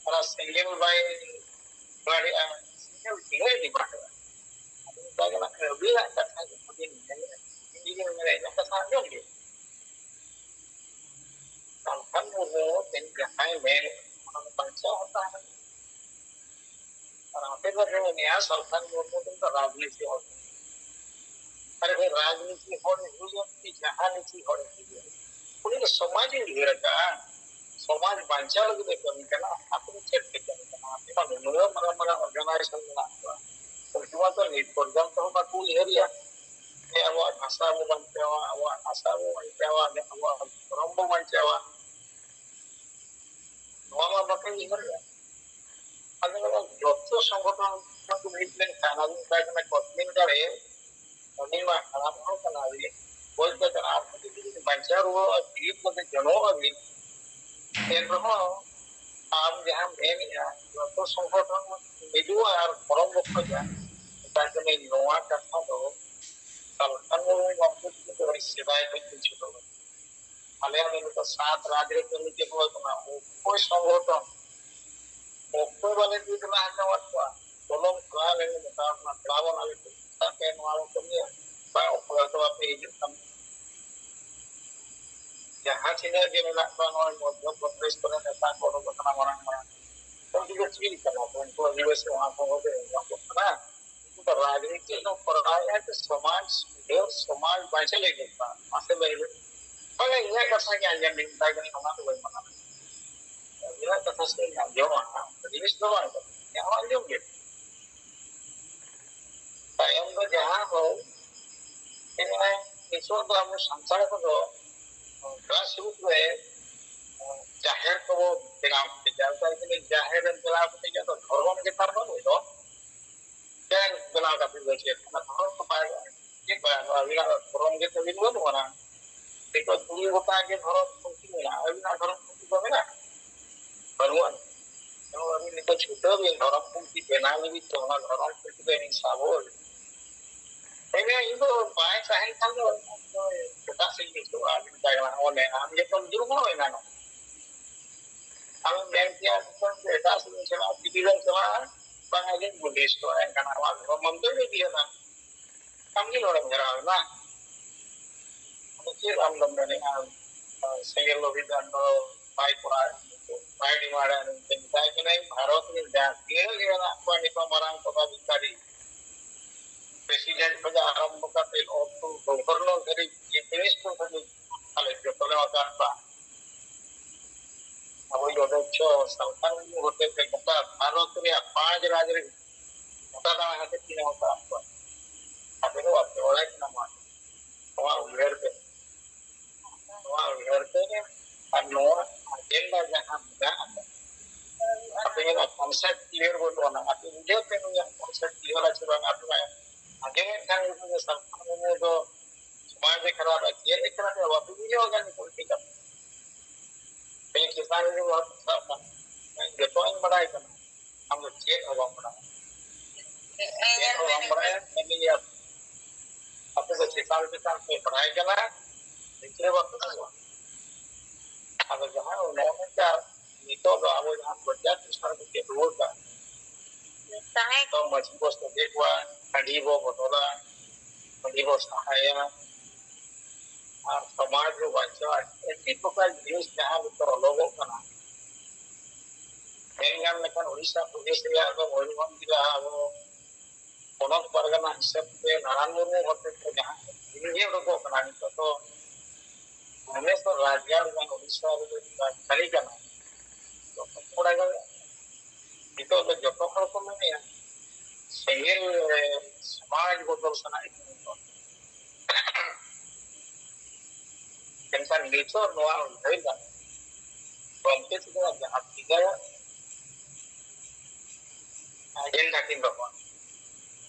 ᱚᱱᱟ ᱥᱮᱸᱜᱮᱞ ᱵᱟᱭ ᱫᱟᱲᱮᱭᱟᱜᱼᱟ, ᱥᱮᱸᱜᱮᱞ ᱪᱮᱫ ᱤᱫᱤ ᱵᱟᱲᱟᱭᱟ? ᱟᱫᱚ ᱚᱱᱠᱟ ᱜᱮ ᱱᱟᱜ ᱟᱹᱵᱤᱱᱟᱜ ᱠᱟᱛᱷᱟ ᱜᱮ ᱵᱟᱹᱵᱤᱱ ᱢᱮᱱᱮᱫᱼᱟ, ᱤᱧ ᱜᱮ ᱢᱮᱱᱮᱫᱼᱟ, ᱤᱧᱟᱹᱜ ᱠᱟᱛᱷᱟ ᱟᱸᱡᱚᱢ ᱵᱤᱱ᱾ ᱥᱟᱞᱠᱷᱟᱱ ᱢᱩᱨᱢᱩ ᱛᱮᱦᱮᱧ ᱡᱟᱦᱟᱸᱭ ᱢᱮᱱ, ᱚᱱᱟ ᱫᱚ ᱵᱟᱧᱪᱟᱣ ᱦᱚᱸ ᱛᱟᱦᱮᱱᱟ᱾ ᱟᱨ ᱟᱯᱮ ᱫᱚ ᱯᱮ ᱢᱮᱱᱮᱜᱼᱟ ᱥᱟᱞᱠᱷᱟᱱ ᱢᱩᱨᱢᱩ ᱫᱚ ᱢᱤᱫᱴᱟᱝ ᱨᱟᱡᱽᱱᱤᱛᱤ ᱦᱚᱲ᱾ ᱟᱨᱮ ᱵᱷᱟᱭ, ᱨᱟᱡᱽᱱᱤᱛᱤ ᱦᱚᱲ ᱦᱩᱭᱩᱜ ᱠᱤ ᱡᱟᱦᱟᱸ ᱱᱤᱛᱤ ᱦᱚᱲ ᱦᱩᱭᱩᱜ, ᱩᱱᱤ ᱫᱚ ᱥᱚᱢᱟᱡᱽ ᱮ ᱩᱭᱦᱟᱹᱨ ᱟᱠᱟᱫᱼᱟ, ᱥᱚᱢᱟᱡᱽ ᱵᱟᱧᱪᱟᱣ ᱞᱟᱹᱜᱤᱫ ᱮ ᱠᱟᱹᱢᱤ ᱠᱟᱱᱟ᱾ ᱟᱯᱮ ᱫᱚ ᱪᱮᱫ ᱯᱮ ᱠᱟᱹᱢᱤ ᱠᱟᱱᱟ? ᱟᱯᱮ ᱢᱟ ᱱᱩᱱᱟᱹᱜ ᱢᱟᱨᱟᱝ ᱢᱟᱨᱟᱝ organization ᱢᱮᱱᱟᱜ ᱠᱚᱣᱟ, ᱩᱱᱠᱩ ᱢᱟ ᱛᱚ ᱱᱤᱛ ᱯᱚᱨᱡᱚᱱᱛᱚ ᱦᱚᱸ ᱵᱟᱠᱚ ᱩᱭᱦᱟᱹᱨᱮᱜᱼᱟ ᱡᱮ ᱟᱵᱚᱣᱟᱜ ᱵᱷᱟᱥᱟ ᱵᱚ ᱵᱟᱧᱪᱟᱣᱟ, ᱟᱵᱚᱣᱟᱜ ᱵᱷᱟᱥᱟ ᱵᱚ ᱵᱟᱧᱪᱟᱣᱟ, ᱟᱵᱚᱣᱟᱜ ᱫᱷᱚᱨᱚᱢ ᱵᱚ ᱵᱟᱧᱪᱟᱣᱟ᱾ ᱱᱚᱣᱟ ᱢᱟ ᱵᱟᱠᱚ ᱩᱭᱦᱟᱹᱨᱮᱜᱼᱟ᱾ ᱟᱫᱚ ᱱᱚᱣᱟ ᱡᱚᱛᱚ ᱥᱚᱝᱜᱚᱴᱷᱚᱱ ᱠᱚ ᱢᱤᱫ ᱞᱮᱱᱠᱷᱟᱱ ᱟᱵᱚ ᱢᱮᱛᱟᱭ ᱠᱟᱱᱟ ᱠᱚᱛᱷᱤᱱ ᱫᱟᱲᱮ, ᱩᱱᱤ ᱢᱟ ᱦᱟᱲᱟᱢ ᱦᱚᱲ ᱠᱟᱱᱟ ᱵᱤᱱ, ᱵᱚᱭᱮᱥ ᱠᱚ ᱠᱟᱱᱟ, ᱟᱨ ᱠᱟᱹᱴᱤᱡ ᱡᱩᱫᱤ ᱵᱟᱧᱪᱟᱣ ᱨᱩᱣᱟᱹᱲᱚᱜᱼᱟ, ᱡᱤᱣᱤᱫ ᱠᱟᱛᱮ ᱡᱚᱱᱚᱜ ᱟᱵᱤᱱ, ᱮᱱ ᱨᱮᱦᱚᱸ ᱟᱢ ᱡᱟᱦᱟᱸᱢ ᱢᱮᱱᱮᱜᱼᱟ, ᱡᱚᱛᱚ ᱥᱚᱝᱜᱚᱴᱷᱚᱱ ᱢᱤᱫᱚᱜᱼᱟ ᱟᱨ ᱯᱚᱨᱚᱵᱽ ᱵᱚ ᱠᱷᱚᱡᱟ᱾ ᱢᱮᱛᱟᱭ ᱠᱟᱹᱱᱟᱹᱧ, ᱱᱚᱣᱟ ᱠᱟᱛᱷᱟ ᱫᱚ ᱥᱟᱞᱠᱷᱟᱱ ᱢᱩᱨᱢᱩ ᱜᱚᱢᱠᱮ ᱛᱤᱠᱤᱱ ᱫᱚ ᱟᱹᱰᱤ ᱥᱮᱫᱟᱭ ᱠᱷᱚᱱ ᱠᱤᱱ ᱪᱷᱩᱴᱟᱹᱣ ᱟᱠᱟᱱᱟ᱾ ᱟᱞᱮᱭᱟᱜ ᱫᱚ ᱱᱤᱛᱚᱜ ᱥᱟᱛ ᱨᱟᱡᱽ ᱨᱮ ᱠᱟᱹᱢᱤ ᱪᱟᱹᱞᱩ ᱟᱠᱟᱱᱟ᱾ ᱚᱠᱚᱭ ᱥᱚᱝᱜᱚᱴᱷᱚᱱ, ᱚᱠᱚᱭ ᱵᱟᱞᱮ ᱤᱫᱤ ᱠᱟᱱᱟ ᱦᱟᱛᱟᱣᱟᱫ ᱠᱚᱣᱟ? ᱵᱚᱞᱚᱱ ᱠᱚᱲᱟ ᱞᱮ ᱢᱮᱛᱟᱣ ᱠᱟᱱᱟ, ᱫᱮᱞᱟ ᱵᱚᱱ ᱟᱞᱮ ᱴᱷᱮᱱ ᱢᱮᱛᱟᱜ ᱯᱮ, ᱱᱚᱣᱟ ᱵᱚᱱ ᱠᱟᱹᱢᱤᱭᱟ᱾ ᱵᱟᱝ, ᱚᱠᱚᱭ ᱦᱚᱸᱛᱚ ᱵᱟᱯᱮ ᱦᱤᱡᱩᱜ ᱠᱟᱱᱟ᱾ ᱡᱟᱦᱟᱸ ᱛᱤᱱᱟᱹᱜ ᱜᱮ ᱢᱮᱱᱟᱜ ᱠᱚᱣᱟ, ᱱᱚᱜᱼᱚᱭ ᱢᱚᱫᱽᱫᱷᱚ ᱯᱨᱚᱫᱮᱥ ᱠᱚᱨᱮ ᱱᱮᱛᱟ ᱠᱚ ᱚᱰᱚᱠ ᱟᱠᱟᱱᱟ ᱢᱟᱨᱟᱝ ᱢᱟᱨᱟᱝ, ᱩᱱᱠᱩ ᱫᱚ ᱪᱤᱞᱤ ᱠᱟᱱᱟ ᱠᱚ? ᱩᱱᱠᱩ ᱟᱹᱫᱤᱵᱟᱹᱥᱤ ᱚᱱᱟ ᱠᱚ ᱦᱚᱸ ᱠᱚ ᱮᱢᱟ ᱠᱚ ᱠᱟᱱᱟ᱾ ᱩᱱᱠᱩ ᱫᱚ ᱨᱟᱡᱽᱱᱤᱛᱤ ᱫᱚ ᱠᱚᱨᱟᱣᱮᱫᱼᱟ ᱡᱮ ᱥᱚᱢᱟᱡᱽ ᱥᱩᱫᱷᱟᱹᱨ, ᱥᱚᱢᱟᱡᱽ ᱵᱟᱧᱪᱟᱣ ᱞᱟᱹᱜᱤᱫ ᱠᱟᱱᱟ᱾ ᱢᱟᱥᱮ ᱞᱟᱹᱭ ᱵᱮᱱ᱾ ᱵᱟᱝᱟ, ᱤᱧᱟᱹᱜ ᱠᱟᱛᱷᱟ ᱜᱮ ᱟᱸᱡᱚᱢ ᱵᱤᱱ, ᱢᱮᱛᱟ ᱵᱤᱱ ᱚᱱᱟ ᱫᱚ ᱵᱟᱹᱧ ᱢᱟᱱᱟᱣᱟ᱾ ᱟᱹᱵᱤᱱᱟᱜ ᱠᱟᱛᱷᱟ ᱥᱮ ᱟᱸᱡᱚᱢᱟ, ᱡᱤᱱᱤᱥ ᱫᱚ ᱵᱟᱝ ᱠᱟᱱᱟ᱾ ᱡᱟᱦᱟᱸ ᱟᱸᱡᱚᱢ ᱜᱮ᱾ ᱛᱟᱭᱚᱢ ᱫᱚ ᱡᱟᱦᱟᱸ ᱦᱳᱭ, ᱮᱱᱮ ᱱᱤᱛᱚᱜ ᱫᱚ ᱟᱵᱚ ᱥᱟᱱᱛᱟᱲ ᱠᱚᱫᱚ grassroot ᱨᱮ ᱡᱟᱦᱮᱨ ᱠᱚᱵᱚ ᱵᱮᱱᱟᱣ ᱠᱮᱫᱟ᱾ ᱡᱟᱦᱮᱨ ᱨᱮ ᱵᱮᱱᱟᱣ ᱠᱟᱛᱮ ᱡᱚᱛᱚ ᱫᱷᱚᱨᱚᱢ ᱜᱮ ᱛᱟᱵᱚᱱ ᱫᱚ᱾ ᱡᱟᱦᱮᱨ ᱵᱮᱱᱟᱣ ᱠᱟᱛᱮ ᱫᱚ ᱪᱮᱫ? ᱚᱱᱟ ᱫᱷᱚᱨᱚᱢ ᱠᱚ ᱵᱟᱭ ᱪᱮᱫ ᱵᱟᱭ? ᱟᱹᱵᱤᱱᱟᱜ ᱫᱷᱚᱨᱚᱢ ᱜᱮ ᱛᱟᱹᱵᱤᱱ ᱵᱟᱹᱱᱩᱜ ᱟᱱᱟ᱾ ᱱᱤᱛᱚᱜ ᱫᱩᱱᱤᱭᱟᱹ ᱜᱚᱴᱟ ᱜᱮ ᱫᱷᱚᱨᱚᱢ ᱠᱷᱩᱱᱴᱤ ᱢᱮᱱᱟᱜᱼᱟ᱾ ᱟᱹᱵᱤᱱᱟᱜ ᱫᱷᱚᱨᱚᱢ ᱠᱷᱩᱱᱴᱤ ᱫᱚ ᱢᱮᱱᱟᱜᱼᱟ? ᱵᱟᱹᱱᱩᱜ ᱟᱱᱟ᱾ ᱮᱵᱚᱝ ᱟᱹᱵᱤᱱ ᱱᱤᱛᱚᱜ ᱪᱷᱩᱴᱟᱹᱣ ᱵᱤᱱ ᱫᱷᱚᱨᱚᱢ ᱠᱷᱩᱱᱴᱤ ᱵᱮᱱᱟᱣ ᱞᱟᱹᱜᱤᱫ ᱛᱮ, ᱚᱱᱟ ᱫᱷᱚᱨᱚᱢ ᱠᱷᱩᱱᱴᱤ ᱫᱚ ᱟᱹᱵᱤᱱ ᱥᱟᱵᱚᱜ ᱟᱹᱵᱤᱱ᱾ ᱦᱮᱸ, ᱤᱧ ᱫᱚ ᱵᱟᱭ ᱛᱟᱦᱮᱱ ᱠᱷᱟᱱ ᱫᱚ ᱮᱴᱟᱜ ᱥᱮᱫ ᱤᱧ ᱫᱩᱲᱩᱵᱼᱟ, ᱢᱮᱛᱟᱭ ᱠᱟᱱᱟ, ᱚᱱᱮ ᱟᱢ ᱡᱚᱠᱷᱚᱱ ᱫᱩᱲᱩᱵ ᱦᱚᱸ ᱮᱱᱟᱱᱚᱜ᱾ ᱟᱢ ᱢᱮᱱ ᱠᱮᱭᱟ ᱡᱚᱠᱷᱚᱱ ᱡᱮ ᱮᱴᱟᱜ ᱥᱮᱫ ᱤᱧ ᱪᱟᱞᱟᱜᱼᱟ, ᱫᱤᱞᱞᱤ ᱨᱮᱢ ᱪᱟᱞᱟᱜᱼᱟ, ᱵᱟᱝ ᱟᱹᱞᱤᱧ ᱵᱩᱫᱷᱤᱥᱴ ᱠᱟᱱᱟ, ᱟᱢᱟᱜ ᱫᱷᱚᱨᱚᱢ ᱢᱚᱱᱫᱤᱨ ᱨᱮ ᱤᱫᱤᱭᱟᱢᱟ, ᱟᱢ ᱜᱮ ᱱᱚᱰᱮᱢ ᱜᱷᱮᱨᱟᱣ ᱮᱱᱟ᱾ ᱟᱫᱚ ᱪᱮᱫ ᱟᱢ ᱫᱚᱢ ᱢᱮᱱᱮᱜᱼᱟ? ᱥᱮᱸᱜᱮᱞ ᱞᱚᱵᱷᱤ ᱫᱚ ᱟᱢ ᱫᱚ ᱵᱟᱭ ᱠᱚᱨᱟᱣ, ᱵᱟᱭ ᱰᱤᱢᱟᱱᱰ ᱮᱫᱟ᱾ ᱢᱮᱛᱟᱭ ᱠᱟᱹᱱᱟᱹᱧ, ᱵᱷᱟᱨᱚᱛ ᱨᱮ ᱡᱟᱦᱟᱸ ᱛᱤᱱᱟᱹᱜ ᱜᱮ ᱢᱮᱱᱟᱜ ᱠᱚᱣᱟ ᱱᱤᱛᱚᱜ ᱢᱟᱨᱟᱝ ᱯᱚᱫᱟᱫᱷᱤᱠᱟᱨᱤ, ᱯᱨᱮᱥᱤᱰᱮᱱᱴ ᱠᱷᱚᱱᱟᱜ ᱟᱨᱟᱢᱵᱷᱚ ᱠᱟᱛᱮ up to ᱜᱚᱵᱷᱚᱨᱱᱚᱨ ᱫᱷᱟᱹᱨᱤᱡ, ᱪᱤᱯ ᱢᱤᱱᱤᱥᱴᱟᱨ ᱫᱷᱟᱹᱨᱤᱡ ᱟᱞᱮ ᱡᱚᱛᱚ ᱞᱮ ᱢᱮᱛᱟ ᱠᱚᱣᱟ᱾ ᱟᱵᱚ ᱚᱫᱷᱭᱚᱠᱥᱚ ᱥᱟᱱᱛᱟᱲ ᱦᱚᱛᱮ ᱛᱮ ᱜᱚᱴᱟ ᱵᱷᱟᱨᱚᱛ ᱨᱮᱭᱟᱜ ᱯᱟᱸᱪ ᱨᱟᱡᱽ ᱨᱮ ᱜᱚᱴᱟ ᱫᱟᱬᱟ ᱠᱟᱛᱮ ᱛᱤᱱᱟᱹᱜ ᱢᱮᱛᱟ ᱠᱚᱣᱟ᱾ ᱟᱯᱮ ᱫᱚ ᱵᱟᱯᱮ ᱵᱟᱲᱟᱭ ᱠᱟᱱᱟ, ᱱᱚᱣᱟ ᱱᱚᱣᱟ ᱩᱭᱦᱟᱹᱨ ᱯᱮ, ᱱᱚᱣᱟ ᱩᱭᱦᱟᱹᱨ ᱯᱮ, ᱟᱨ ᱱᱚᱣᱟ ᱟᱡᱮᱱᱰᱟ ᱡᱟᱦᱟᱸ ᱢᱮᱱᱟᱜ ᱟᱠᱟᱫ, ᱟᱯᱮ ᱧᱮᱞᱟ ᱠᱚᱱᱥᱮᱯᱴ ᱠᱞᱤᱭᱟᱨ ᱵᱟᱹᱱᱩᱜ ᱟᱱᱟ᱾ ᱟᱯᱮ ᱵᱩᱡᱷᱟᱹᱣ ᱯᱮ ᱱᱩᱭᱟᱜ ᱠᱚᱱᱥᱮᱯᱴ ᱠᱞᱤᱭᱟᱨ ᱟᱪᱷᱮ ᱵᱟᱝ? ᱟᱯᱮ ᱢᱟ ᱟᱸᱡᱚᱢᱮᱫ ᱠᱷᱟᱱ ᱜᱮ ᱥᱟᱱᱛᱟᱲ ᱢᱟᱹᱱᱢᱤ ᱫᱚ ᱥᱚᱢᱟᱡᱽ ᱮ ᱠᱷᱟᱨᱟᱯ ᱮᱫᱟ, ᱪᱮᱫ ᱮ ᱠᱷᱟᱨᱟᱯ ᱮᱫᱟ, ᱵᱟᱯᱮ ᱵᱩᱡᱷᱟᱹᱣ ᱠᱟᱱ ᱯᱚᱞᱤᱴᱤᱠᱟᱞ᱾ ᱤᱧ ᱪᱮᱛᱟᱱ ᱨᱮᱜᱮ ᱵᱟᱯᱮ ᱥᱟᱵ ᱠᱟᱱᱟ, ᱡᱚᱛᱚᱣᱟᱜ ᱤᱧ ᱵᱟᱲᱟᱭ ᱠᱟᱱᱟ, ᱟᱢ ᱫᱚ ᱪᱮᱫ ᱦᱚᱸ ᱵᱟᱢ ᱵᱟᱲᱟᱭᱟ᱾ ᱪᱮᱫ ᱦᱚᱸ ᱵᱟᱢ ᱵᱟᱲᱟᱭᱟ, ᱠᱷᱟᱹᱞᱤ ᱟᱯᱮ ᱫᱚ ᱪᱮᱛᱟᱱ ᱪᱮᱛᱟᱱ ᱯᱮ ᱵᱟᱲᱟᱭ ᱠᱟᱱᱟ, ᱵᱷᱤᱛᱨᱤ ᱵᱟᱯᱮ ᱵᱚᱞᱚᱜᱼᱟ᱾ ᱟᱫᱚ ᱡᱟᱦᱟᱸ ᱱᱚᱜᱼᱚ ᱱᱚᱝᱠᱟ ᱱᱤᱛᱚᱜ ᱫᱚ ᱟᱵᱚ ᱡᱟᱦᱟᱸ ᱵᱟᱡᱟᱨ ᱪᱮᱛᱟᱱ ᱨᱮ ᱪᱮᱫ ᱨᱩᱣᱟᱹᱲ ᱠᱟᱱᱟ, ᱛᱟᱦᱮᱸ ᱱᱤᱛᱚᱜ ᱢᱟᱹᱡᱷᱤ ᱵᱚ ᱥᱚᱡᱷᱮ ᱠᱚᱣᱟ, ᱦᱟᱺᱰᱤ ᱵᱚ ᱵᱚᱫᱚᱞᱟ, ᱦᱟᱺᱰᱤ ᱵᱚ ᱥᱟᱦᱟᱭᱟ, ᱟᱨ ᱥᱚᱢᱟᱡᱽ ᱵᱚ ᱵᱟᱧᱪᱟᱣᱟ᱾ ᱟᱹᱰᱤ ᱯᱨᱚᱠᱟᱨ ᱡᱤᱱᱤᱥ ᱡᱟᱦᱟᱸ ᱱᱤᱛᱚᱜ ᱚᱞᱚᱜᱚᱜ ᱠᱟᱱᱟ, ᱢᱮᱱ ᱜᱟᱱ ᱞᱮᱠᱷᱟᱱ ᱳᱰᱤᱥᱟ ᱯᱨᱚᱫᱮᱥ ᱨᱮᱭᱟᱜ ᱫᱚ ᱢᱚᱭᱩᱨᱵᱷᱚᱸᱡᱽ ᱡᱮᱞᱟ ᱟᱵᱚ ᱯᱚᱱᱚᱛ ᱯᱟᱨᱜᱟᱱᱟ ᱦᱤᱥᱟᱹᱵ ᱛᱮ ᱱᱟᱨᱟᱱ ᱢᱩᱨᱢᱩ ᱦᱚᱛᱮ ᱛᱮ ᱡᱟᱦᱟᱸ ᱤᱭᱟᱹ ᱩᱰᱩᱠᱚᱜ ᱠᱟᱱᱟ, ᱱᱤᱛᱚᱜ ᱫᱚ ᱵᱷᱩᱵᱽᱱᱮᱥᱚᱨ ᱨᱟᱡᱽᱜᱟᱲ ᱡᱟᱦᱟᱸ ᱳᱰᱤᱥᱟ ᱨᱮ ᱨᱟᱡᱽᱫᱷᱟᱱᱤ ᱠᱟᱱᱟ, ᱛᱚ ᱵᱟᱠᱚ ᱵᱟᱲᱟᱭ ᱫᱟᱲᱮᱭᱟᱜ ᱠᱟᱱᱟ᱾ ᱱᱤᱛᱚᱜ ᱫᱚ ᱡᱚᱛᱚ ᱦᱚᱲ ᱠᱚ ᱢᱮᱱᱮᱜᱼᱟ, ᱥᱮᱸᱜᱮᱞ ᱨᱮ ᱥᱚᱢᱟᱡᱽ ᱵᱚᱫᱚᱞ ᱥᱟᱱᱟᱭᱮᱫ ᱠᱚᱣᱟ᱾ ᱢᱮᱱᱠᱷᱟᱱ ᱱᱤᱛᱚᱜ ᱱᱚᱣᱟ ᱩᱭᱦᱟᱹᱨ ᱜᱟᱱᱚᱜ, ᱜᱚᱢᱠᱮ ᱛᱤᱠᱤᱱᱟᱜ ᱡᱟᱦᱟᱸ ᱛᱤᱱᱟᱹᱜ ᱟᱡᱮᱱᱰᱟ ᱠᱤᱱ ᱫᱚᱦᱚ,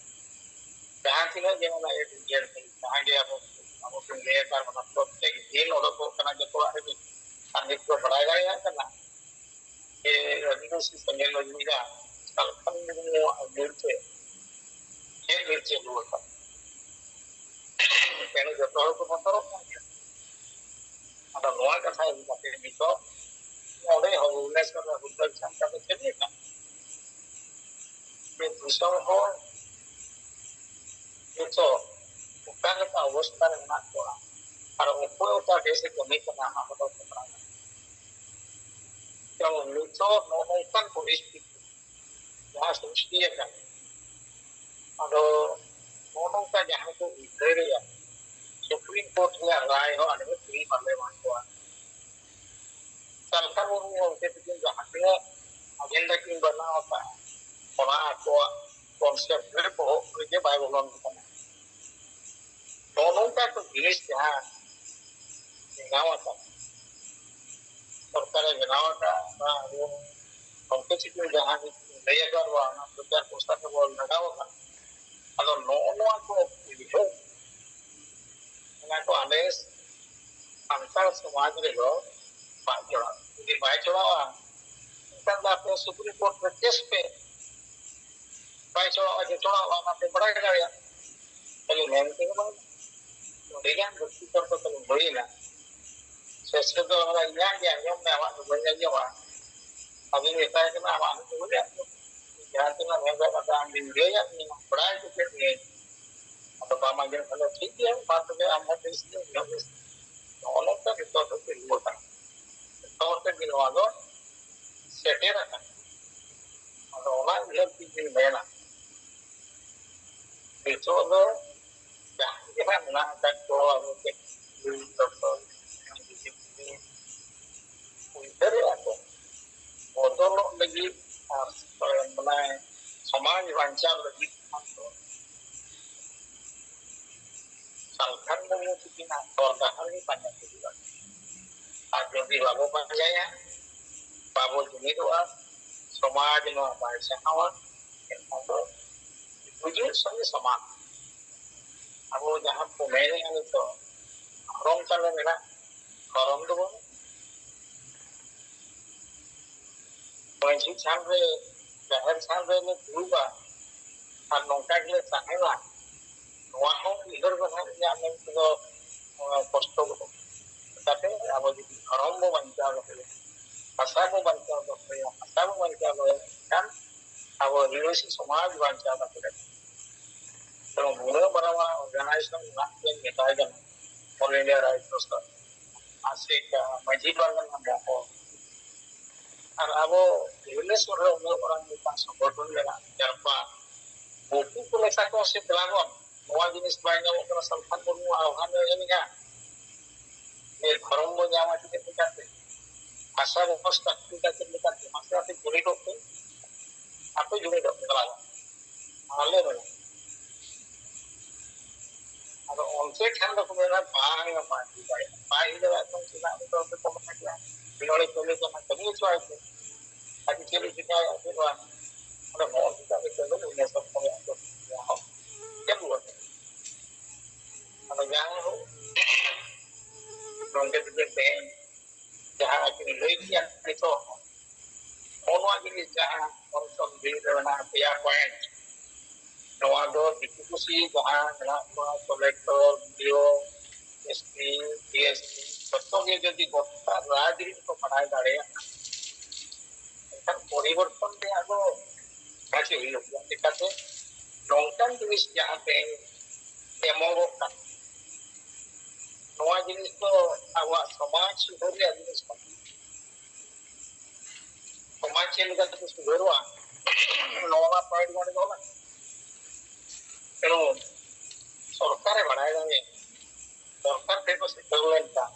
ᱡᱟᱦᱟᱸ ᱛᱤᱱᱟᱹᱜ ᱜᱮ ᱚᱱᱟ ᱮᱰᱤᱴᱚᱨᱤᱭᱟᱞ ᱠᱤᱱ, ᱡᱟᱦᱟᱸ ᱜᱮ ᱟᱵᱚ, ᱟᱵᱚ ᱠᱤᱱ ᱞᱟᱹᱭ ᱟᱠᱟᱫ, ᱚᱱᱟ ᱯᱨᱚᱛᱮᱠ ᱫᱤᱱ ᱚᱰᱚᱠᱚᱜ ᱠᱟᱱᱟ ᱡᱚᱛᱚᱣᱟᱜ ᱨᱮᱜᱮ᱾ ᱟᱨ ᱱᱤᱛ ᱠᱚ ᱵᱟᱲᱟᱭ ᱫᱟᱲᱮᱭᱟᱜ ᱠᱟᱱᱟ ᱡᱮ ᱟᱹᱫᱤᱵᱟᱹᱥᱤ ᱥᱮᱸᱜᱮᱞ ᱚᱡᱽ ᱞᱮᱫᱟ ᱥᱟᱞᱠᱷᱟᱱ ᱢᱩᱨᱢᱩᱣᱟᱜ ᱧᱩᱨ ᱛᱮ ᱪᱮᱫ ᱧᱩᱨ ᱪᱟᱹᱞᱩ ᱟᱠᱟᱱᱟ᱾ ᱛᱮᱱᱩ ᱡᱚᱛᱚ ᱦᱚᱲ ᱠᱚ ᱵᱚᱛᱚᱨᱚᱜ ᱠᱟᱱ ᱜᱮᱭᱟ᱾ ᱟᱫᱚ ᱱᱚᱣᱟ ᱠᱟᱛᱷᱟ ᱤᱫᱤ ᱠᱟᱛᱮ ᱱᱤᱛᱚᱜ ᱱᱚᱰᱮ ᱦᱚᱸ ᱵᱷᱩᱵᱽᱱᱮᱥᱚᱨ ᱨᱮ ᱦᱩᱞ ᱫᱟᱹᱭ ᱥᱟᱶᱛᱟ ᱫᱚ ᱪᱟᱹᱞᱩᱭᱮᱫᱟ᱾ ᱡᱮ ᱫᱤᱥᱚᱢ ᱦᱚᱲ ᱱᱤᱛᱚᱜ ᱚᱠᱟ ᱞᱮᱠᱟ ᱚᱵᱚᱥᱛᱷᱟ ᱨᱮ ᱢᱮᱱᱟᱜ ᱠᱚᱣᱟ ᱟᱨ ᱚᱠᱚᱭ ᱚᱠᱟ ᱫᱮᱥ ᱮ ᱠᱟᱹᱢᱤ ᱠᱟᱱᱟ, ᱚᱱᱟ ᱠᱚᱫᱚ ᱠᱚ ᱵᱟᱲᱟᱭᱟ᱾ ᱡᱮᱢᱚᱱ ᱱᱤᱛᱚᱜ ᱱᱚᱜᱼᱚ ᱱᱚᱝᱠᱟᱱ ᱯᱚᱨᱤᱥᱛᱷᱤᱛᱤ ᱡᱟᱦᱟᱸ ᱥᱨᱤᱥᱴᱤ ᱟᱠᱟᱱ, ᱟᱫᱚ ᱱᱚᱜᱼᱚ ᱱᱚᱝᱠᱟ ᱡᱟᱦᱟᱸ ᱠᱚ ᱩᱭᱦᱟᱹᱨᱮᱜᱼᱟ, ᱥᱩᱯᱨᱤᱢ ᱠᱳᱨᱴ ᱨᱮᱭᱟᱜ ᱨᱟᱭ ᱦᱚᱸ ᱟᱞᱮ ᱫᱚ ᱛᱤᱦᱤᱧ ᱵᱟᱞᱮ ᱮᱢᱟ ᱠᱚᱣᱟ᱾ ᱥᱟᱞᱠᱷᱟᱱ ᱢᱩᱨᱢᱩ ᱜᱚᱢᱠᱮ ᱛᱟᱹᱠᱤᱱ ᱡᱟᱦᱟᱸ ᱛᱤᱱᱟᱹᱜ ᱟᱡᱮᱱᱰᱟ ᱠᱤᱱ ᱵᱮᱱᱟᱣ ᱟᱠᱟᱫᱼᱟ, ᱚᱱᱟ ᱟᱠᱚᱣᱟᱜ ᱠᱚᱱᱥᱮᱯᱴ ᱨᱮ ᱵᱚᱦᱚᱜ ᱨᱮᱜᱮ ᱵᱟᱭ ᱵᱚᱞᱚᱱ ᱠᱟᱱᱟ᱾ ᱱᱚᱜᱼᱚ ᱱᱚᱝᱠᱟ ᱠᱚ ᱡᱤᱱᱤᱥ ᱡᱟᱦᱟᱸ ᱵᱮᱱᱟᱣ ᱟᱠᱟᱱ, ᱥᱚᱨᱠᱟᱨᱮ ᱵᱮᱱᱟᱣ ᱟᱠᱟᱫ, ᱚᱱᱟ ᱟᱵᱚ ᱜᱚᱢᱠᱮ ᱛᱟᱹᱠᱤᱱ ᱡᱟᱦᱟᱸ ᱞᱟᱹᱭ ᱟᱠᱟᱫ ᱵᱚᱱᱟ, ᱚᱱᱟ ᱯᱨᱚᱪᱟᱨ ᱯᱨᱚᱥᱟᱨ ᱨᱮᱵᱚᱱ ᱞᱟᱜᱟᱣ ᱟᱠᱟᱱ᱾ ᱟᱫᱚ ᱱᱚᱜᱼᱚ ᱱᱚᱣᱟ ᱠᱚ ᱩᱭᱦᱟᱹᱨ ᱚᱱᱟ ᱠᱚ ᱟᱞᱮ ᱥᱟᱱᱛᱟᱲ ᱥᱚᱢᱟᱡᱽ ᱨᱮᱫᱚ ᱵᱟᱭ ᱪᱚᱲᱟᱜᱼᱟ᱾ ᱡᱩᱫᱤ ᱵᱟᱭ ᱪᱚᱲᱟᱜᱼᱟ, ᱮᱱᱠᱷᱟᱱ ᱫᱚ ᱟᱯᱮ ᱥᱩᱯᱨᱤᱢ ᱠᱳᱨᱴ ᱨᱮ ᱠᱮᱥ ᱯᱮ᱾ ᱵᱟᱭ ᱪᱚᱲᱟᱜᱼᱟ, ᱡᱮ ᱪᱚᱲᱟᱜᱼᱟ, ᱚᱱᱟ ᱯᱮ ᱵᱟᱲᱟᱭ ᱫᱟᱲᱮᱭᱟᱜᱼᱟ᱾ ᱠᱷᱟᱹᱞᱤ ᱢᱮᱱ ᱛᱮᱜᱮ ᱵᱟᱝ, ᱱᱚᱰᱮ ᱜᱮ ᱡᱩᱠᱛᱤ ᱛᱚᱨᱠᱚ ᱛᱟᱵᱚᱱ ᱦᱩᱭᱮᱱᱟ᱾ ᱥᱮᱥ ᱨᱮᱫᱚ ᱚᱱᱟ ᱤᱧᱟᱹᱜ ᱜᱮ ᱟᱸᱡᱚᱢ ᱢᱮ, ᱟᱢᱟᱜ ᱫᱚ ᱵᱟᱹᱧ ᱟᱸᱡᱚᱢᱟ᱾ ᱟᱫᱚᱧ ᱢᱮᱛᱟᱭ ᱠᱟᱱᱟ, ᱟᱢᱟᱜ ᱦᱚᱸ ᱵᱟᱹᱧ ᱟᱸᱡᱚᱢᱟ᱾ ᱡᱟᱦᱟᱸ ᱛᱤᱱᱟᱹᱜ ᱢᱮᱱ ᱠᱟᱜ ᱠᱟᱛᱷᱟ ᱟᱢ ᱜᱤᱧ ᱞᱟᱹᱭᱟᱫ ᱢᱮᱭᱟ, ᱵᱟᱲᱟᱭ ᱦᱚᱪᱚ ᱠᱮᱫ ᱢᱮᱭᱟᱹᱧ᱾ ᱟᱫᱚ ᱵᱟᱢ ᱟᱸᱡᱚᱢ ᱠᱷᱟᱱ ᱫᱚ ᱴᱷᱤᱠ ᱜᱮᱭᱟ, ᱢᱟ ᱛᱚᱵᱮ ᱟᱢ ᱦᱚᱸ ᱵᱮᱥ ᱜᱮ, ᱤᱧ ᱦᱚᱸ ᱵᱮᱥ ᱜᱮ᱾ ᱱᱚᱜᱼᱚ ᱱᱚᱝᱠᱟ ᱡᱚᱛᱚ ᱦᱚᱲ ᱠᱚ ᱛᱤᱸᱜᱩ ᱟᱠᱟᱱᱟ, ᱡᱚᱛᱚ ᱦᱚᱲ ᱛᱮᱜᱮ ᱱᱚᱣᱟ ᱫᱚ ᱥᱮᱴᱮᱨ ᱟᱠᱟᱱᱟ᱾ ᱟᱫᱚ ᱚᱱᱟ ᱩᱭᱦᱟᱹᱨ ᱛᱮᱜᱤᱧ ᱢᱮᱱᱟ, ᱱᱤᱛᱚᱜ ᱫᱚ ᱡᱟᱦᱟᱸ ᱜᱮ ᱦᱟᱸᱜ ᱢᱮᱱᱟᱜ ᱟᱠᱟᱫ ᱠᱚ, ᱟᱵᱚ ᱛᱮ ᱩᱭᱦᱟᱹᱨᱮᱜᱼᱟ ᱠᱚ, ᱵᱚᱫᱚᱞᱚᱜ ᱞᱟᱹᱜᱤᱫ ᱟᱨ ᱢᱟᱱᱮ ᱥᱚᱢᱟᱡᱽ ᱵᱟᱧᱪᱟᱣ ᱞᱟᱹᱜᱤᱫ ᱠᱷᱟᱱ ᱫᱚ ᱥᱟᱞᱠᱷᱟᱱ ᱢᱩᱨᱢᱩ ᱛᱤᱠᱤᱱᱟᱜ ᱦᱚᱨ ᱰᱟᱦᱟᱨ ᱜᱮ ᱯᱟᱸᱡᱟ ᱦᱩᱭᱩᱜᱼᱟ᱾ ᱟᱨ ᱡᱩᱫᱤ ᱵᱟᱵᱚ ᱯᱟᱸᱡᱟᱭᱟ, ᱵᱟᱵᱚ ᱡᱩᱢᱤᱫᱚᱜᱼᱟ, ᱥᱚᱢᱟᱡᱽ ᱱᱚᱣᱟ ᱵᱟᱭ ᱥᱟᱦᱟᱣᱟ, ᱮᱱᱠᱷᱟᱱ ᱫᱚ ᱜᱩᱡᱩᱜ ᱥᱚᱸᱜᱮ ᱥᱚᱢᱟᱱ᱾ ᱟᱵᱚ ᱡᱟᱦᱟᱸ ᱠᱚ ᱢᱮᱱᱮᱜᱼᱟ ᱱᱤᱛᱚᱜ, ᱫᱷᱚᱨᱚᱢ ᱛᱟᱞᱮ ᱢᱮᱱᱟᱜ, ᱫᱷᱚᱨᱚᱢ ᱫᱚ ᱵᱟᱹᱱᱩᱜ᱾ ᱢᱟᱹᱡᱷᱤ ᱛᱷᱟᱱ ᱨᱮ, ᱡᱟᱦᱮᱨ ᱛᱷᱟᱱ ᱨᱮᱞᱮ ᱫᱩᱲᱩᱵᱼᱟ ᱟᱨ ᱱᱚᱝᱠᱟ ᱜᱮᱞᱮ ᱛᱟᱦᱮᱱᱟ᱾ ᱱᱚᱣᱟ ᱦᱚᱸ ᱩᱭᱦᱟᱹᱨ ᱫᱚ ᱱᱟᱦᱟᱜ ᱤᱧᱟᱹᱜ ᱢᱮᱱ ᱛᱮᱫᱚ, ᱱᱚᱣᱟ ᱠᱚᱥᱴᱚ ᱜᱚᱫᱚᱜ ᱠᱟᱱᱟ᱾ ᱪᱮᱠᱟᱛᱮ ᱟᱵᱚ ᱡᱩᱫᱤ ᱫᱷᱚᱨᱚᱢ ᱵᱚ ᱵᱟᱧᱪᱟᱣ ᱫᱚᱦᱚᱭᱟ, ᱵᱷᱟᱥᱟ ᱵᱚ ᱵᱟᱧᱪᱟᱣ ᱫᱚᱦᱚᱭᱟ, ᱵᱷᱟᱥᱟ ᱵᱚ ᱵᱟᱧᱪᱟᱣ ᱫᱚᱦᱚᱭᱟ, ᱮᱱᱠᱷᱟᱱ ᱟᱵᱚ ᱟᱹᱫᱤᱵᱟᱹᱥᱤ ᱥᱚᱢᱟᱡᱽ ᱵᱟᱧᱪᱟᱣ ᱫᱚᱦᱚ ᱫᱟᱲᱮᱭᱟᱜᱼᱟ᱾ ᱛᱚ ᱱᱩᱱᱟᱹᱜ ᱢᱟᱨᱟᱝ ᱢᱟᱨᱟᱝ organization ᱢᱮᱱᱟᱜ ᱜᱮ ᱢᱮᱛᱟᱭ ᱠᱟᱱᱟ, All India Right Trust, ᱟᱥᱮᱠᱟ, ᱢᱟᱹᱡᱷᱤ ᱯᱟᱨᱜᱟᱱᱟ ᱢᱚᱦᱚᱞ, ᱟᱨ ᱟᱵᱚ ᱵᱷᱩᱵᱽᱱᱮᱥᱚᱨ ᱨᱮ ᱩᱱᱟᱹᱜ ᱢᱟᱨᱟᱝ ᱢᱤᱫᱴᱟᱝ ᱥᱚᱝᱜᱚᱴᱷᱚᱱ ᱢᱮᱱᱟᱜᱼᱟ, ᱡᱟᱨᱯᱟ, ᱩᱱᱠᱩ ᱠᱚ ᱢᱮᱥᱟ ᱠᱚ ᱥᱮ ᱫᱮᱞᱟ ᱵᱚᱱ, ᱱᱚᱣᱟ ᱡᱤᱱᱤᱥ ᱵᱟᱭ ᱧᱟᱢᱚᱜ ᱠᱟᱱᱟ, ᱥᱟᱞᱠᱷᱟᱱ ᱢᱩᱨᱢᱩ ᱟᱦᱟᱱ ᱮ ᱮᱢᱮᱜᱼᱟ, ᱱᱤᱭᱟᱹ ᱫᱷᱚᱨᱚᱢ ᱵᱚ ᱧᱟᱢᱟ ᱪᱮᱫ ᱞᱮᱠᱟᱛᱮ, ᱵᱷᱟᱥᱟ ᱵᱚ ᱥᱟᱠᱛᱤ ᱪᱮᱫ ᱞᱮᱠᱟᱛᱮ, ᱢᱟᱥᱮ ᱟᱯᱮ ᱡᱩᱢᱤᱫᱚᱜ ᱯᱮ, ᱟᱯᱮ ᱡᱩᱢᱤᱫᱚᱜ ᱯᱮ, ᱫᱮᱞᱟ ᱵᱚᱱ, ᱟᱞᱮ ᱫᱚ ᱟᱫᱚ ᱚᱱᱛᱮ ᱠᱷᱟᱱ ᱫᱚᱠᱚ ᱢᱮᱱᱟ, "ᱵᱟᱝ, ᱵᱟᱝ ᱦᱩᱭ ᱫᱟᱲᱮᱭᱟᱜᱼᱟ, ᱵᱟᱭ ᱦᱩᱭ ᱫᱟᱲᱮᱭᱟᱜᱼᱟ, ᱛᱚ ᱪᱮᱫᱟᱜ ᱱᱤᱛᱚᱜ ᱯᱮ ᱠᱚᱢᱮᱜᱼᱟ? ᱱᱚᱰᱮ ᱠᱟᱹᱢᱤ ᱠᱟᱱᱟ, ᱠᱟᱹᱢᱤ ᱦᱚᱪᱚᱣᱟᱭ ᱯᱮ, ᱟᱹᱰᱤ ᱪᱮᱫ ᱮ ᱪᱤᱠᱟᱹᱭᱟ?" ᱪᱮᱫ ᱵᱟᱝ, ᱚᱸᱰᱮ ᱱᱚᱜᱼᱚ ᱱᱚᱝᱠᱟ ᱠᱟᱛᱮ ᱫᱚ ᱩᱱᱤ ᱥᱚᱢᱚᱭ ᱟᱫᱚ ᱱᱚᱣᱟ ᱦᱚᱸ ᱪᱟᱹᱞᱩ ᱟᱠᱟᱱᱟ᱾ ᱟᱫᱚ ᱡᱟᱦᱟᱸ ᱦᱳᱠ, ᱱᱚᱰᱮ ᱡᱩᱫᱤ ᱛᱮᱦᱮᱧ ᱡᱟᱦᱟᱸ ᱠᱤᱱ ᱞᱟᱹᱭ ᱠᱮᱜᱼᱟ ᱱᱤᱛᱚᱜ ᱦᱚᱸ, ᱱᱚᱜᱼᱚ ᱱᱚᱣᱟ ᱡᱤᱱᱤᱥ ᱡᱟᱦᱟᱸ ᱚᱱᱥᱚᱱ ᱵᱤᱞ ᱨᱮ ᱢᱮᱱᱟᱜᱼᱟ ᱯᱮᱭᱟ point, ᱱᱚᱣᱟ ᱫᱚ ᱫᱤᱠᱩ ᱯᱩᱥᱤ ᱡᱟᱦᱟᱸ ᱢᱮᱱᱟᱜ ᱠᱚᱣᱟ, collector, B D O, S P, D S P, ᱡᱚᱛᱚ ᱜᱮ ᱡᱩᱫᱤ ᱜᱚᱴᱟ ᱨᱟᱡᱽ ᱨᱮᱱ ᱠᱚ ᱵᱟᱲᱟᱭ ᱫᱟᱲᱮᱭᱟᱜᱼᱟ, ᱮᱱᱠᱷᱟᱱ ᱯᱚᱨᱤᱵᱚᱨᱛᱚᱱ ᱨᱮᱭᱟᱜ ᱫᱚ ᱵᱷᱟᱜᱮ ᱦᱩᱭᱩᱜ ᱜᱮᱭᱟ᱾ ᱪᱤᱠᱟᱹᱛᱮ ᱱᱚᱝᱠᱟᱱ ᱡᱤᱱᱤᱥ ᱡᱟᱦᱟᱸ ᱛᱮᱦᱮᱧ ᱮᱢᱚᱜᱚᱜ ᱠᱟᱱᱟ, ᱱᱚᱣᱟ ᱡᱤᱱᱤᱥ ᱫᱚ ᱟᱵᱚᱣᱟᱜ ᱥᱚᱢᱟᱡᱽ ᱥᱩᱫᱷᱟᱹᱨ ᱨᱮᱭᱟᱜ ᱡᱤᱱᱤᱥ ᱠᱟᱱᱟ᱾ ᱥᱚᱢᱟᱡᱽ ᱪᱮᱫ ᱞᱮᱠᱟ ᱛᱮᱠᱚ ᱥᱩᱫᱷᱟᱹᱨᱚᱜᱼᱟ, ᱱᱚᱣᱟ ᱢᱟ point ᱱᱚᱰᱮ ᱫᱚ ᱚᱞ ᱟᱠᱟᱱᱟ᱾ ᱛᱮᱱᱩ ᱥᱚᱨᱠᱟᱨᱮ ᱵᱟᱲᱟᱭ ᱫᱟᱲᱮᱭᱟᱜᱼᱟ, ᱥᱚᱨᱠᱟᱨ ᱴᱷᱮᱱ ᱠᱚ ᱥᱮᱴᱮᱨ ᱞᱮᱱᱠᱷᱟᱱ,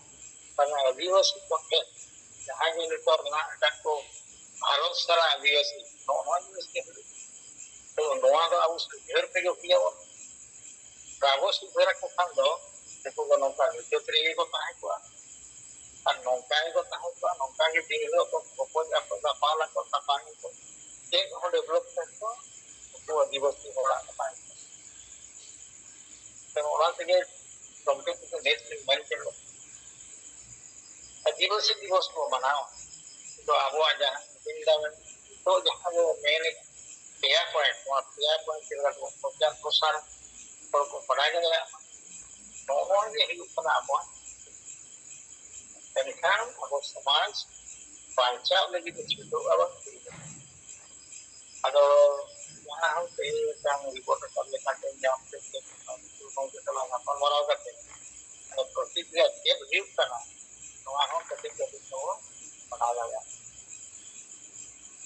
ᱵᱟᱝᱟ, ᱟᱹᱫᱤᱵᱟᱹᱥᱤ ᱠᱚ ᱴᱷᱮᱱ ᱡᱟᱦᱟᱸᱭ ᱜᱮ ᱱᱤᱛᱚᱜ ᱢᱮᱱᱟᱜ ᱟᱠᱟᱫ ᱠᱚ, ᱵᱷᱟᱨᱚᱛ ᱥᱟᱨᱟ ᱟᱹᱫᱤᱵᱟᱹᱥᱤ, ᱱᱚᱜᱼᱚ ᱱᱚᱣᱟ ᱡᱤᱱᱤᱥ ᱜᱮ ᱦᱩᱭᱩᱜ᱾ ᱛᱚ ᱱᱚᱣᱟ ᱫᱚ ᱟᱵᱚ ᱥᱩᱫᱷᱟᱹᱨ ᱛᱮᱜᱮ ᱦᱩᱭ ᱟᱵᱚᱱ᱾ ᱟᱵᱚ ᱥᱩᱫᱷᱟᱹᱨ ᱟᱠᱚ ᱠᱷᱟᱱ ᱫᱚ ᱩᱱᱠᱩ ᱫᱚ ᱱᱚᱝᱠᱟ ᱧᱩᱛᱟᱹᱛ ᱨᱮᱜᱮ ᱠᱚ ᱛᱟᱦᱮᱸ ᱠᱚᱜᱼᱟ᱾ ᱟᱨ ᱱᱚᱝᱠᱟ ᱜᱮᱠᱚ ᱛᱟᱦᱮᱸ ᱠᱚᱜᱼᱟ, ᱱᱚᱝᱠᱟ ᱜᱮ ᱫᱤᱱ ᱦᱤᱞᱳᱜ ᱠᱚ ᱠᱚᱯᱚᱡ ᱟᱠᱚ, ᱫᱟᱯᱟᱞ ᱟᱠᱚ, ᱛᱟᱯᱟᱢ ᱟᱠᱚ᱾ ᱪᱮᱫ ᱦᱚᱸ development ᱫᱚ ᱩᱱᱠᱩ ᱟᱹᱫᱤᱵᱟᱹᱥᱤ ᱦᱚᱲᱟᱜ ᱫᱚ ᱵᱟᱝ ᱠᱟᱱᱟ᱾ ᱛᱚ ᱚᱱᱟ ᱛᱮᱜᱮ ᱜᱚᱢᱠᱮ ᱛᱟᱠᱚ ᱱᱮᱥ ᱞᱤᱧ ᱢᱮᱱ ᱠᱮᱫ, ᱟᱹᱫᱤᱵᱟᱹᱥᱤ ᱫᱤᱵᱚᱥ ᱵᱚ ᱢᱟᱱᱟᱣᱟ, ᱫᱚ ᱟᱵᱚᱣᱟᱜ ᱡᱟᱦᱟᱸ ᱵᱨᱤᱱᱫᱟᱵᱚᱱ ᱱᱤᱛᱚᱜ ᱡᱟᱦᱟᱸ ᱵᱚ ᱢᱮᱱᱮᱫ ᱯᱮᱭᱟ point, ᱱᱚᱣᱟ ᱯᱮᱭᱟ point ᱪᱮᱫ ᱞᱮᱠᱟ ᱵᱚ ᱯᱨᱚᱪᱟᱨ ᱯᱨᱚᱥᱟᱨ ᱦᱚᱲ ᱠᱚ ᱵᱟᱰᱟᱭ ᱫᱟᱲᱮᱭᱟᱜ ᱢᱟ᱾ ᱱᱚᱜᱼᱚᱭ ᱡᱮ ᱦᱩᱭᱩᱜ ᱠᱟᱱᱟ ᱟᱵᱚᱣᱟᱜ, ᱢᱮᱱᱠᱷᱟᱱ ᱟᱵᱚ ᱥᱚᱢᱟᱡᱽ ᱵᱟᱧᱪᱟᱣ ᱞᱟᱹᱜᱤᱫ ᱫᱚ ᱪᱷᱩᱴᱟᱹᱣ ᱟᱵᱚᱱ ᱦᱩᱭᱩᱜᱼᱟ᱾ ᱟᱫᱚ ᱡᱟᱦᱟᱸ ᱦᱚᱸ ᱛᱮᱦᱮᱧ ᱢᱤᱫᱴᱟᱝ ᱨᱤᱯᱳᱨᱴ ᱟᱠᱟᱫ ᱞᱮᱠᱟᱛᱮ ᱧᱟᱢ ᱠᱮᱫ ᱛᱮ, ᱜᱚᱢᱠᱮ ᱥᱟᱞᱟᱜ ᱜᱟᱯᱟᱞᱢᱟᱨᱟᱣ ᱠᱟᱛᱮ ᱟᱫᱚ ᱯᱨᱚᱛᱤᱠᱨᱤᱭᱟ ᱪᱮᱫ ᱦᱩᱭᱩᱜ ᱠᱟᱱᱟ, ᱱᱚᱣᱟ ᱦᱚᱸ ᱠᱟᱹᱴᱤᱡ ᱠᱟᱹᱴᱤᱡ ᱵᱚᱱ ᱵᱟᱰᱟᱭ ᱫᱟᱲᱮᱭᱟᱜᱼᱟ᱾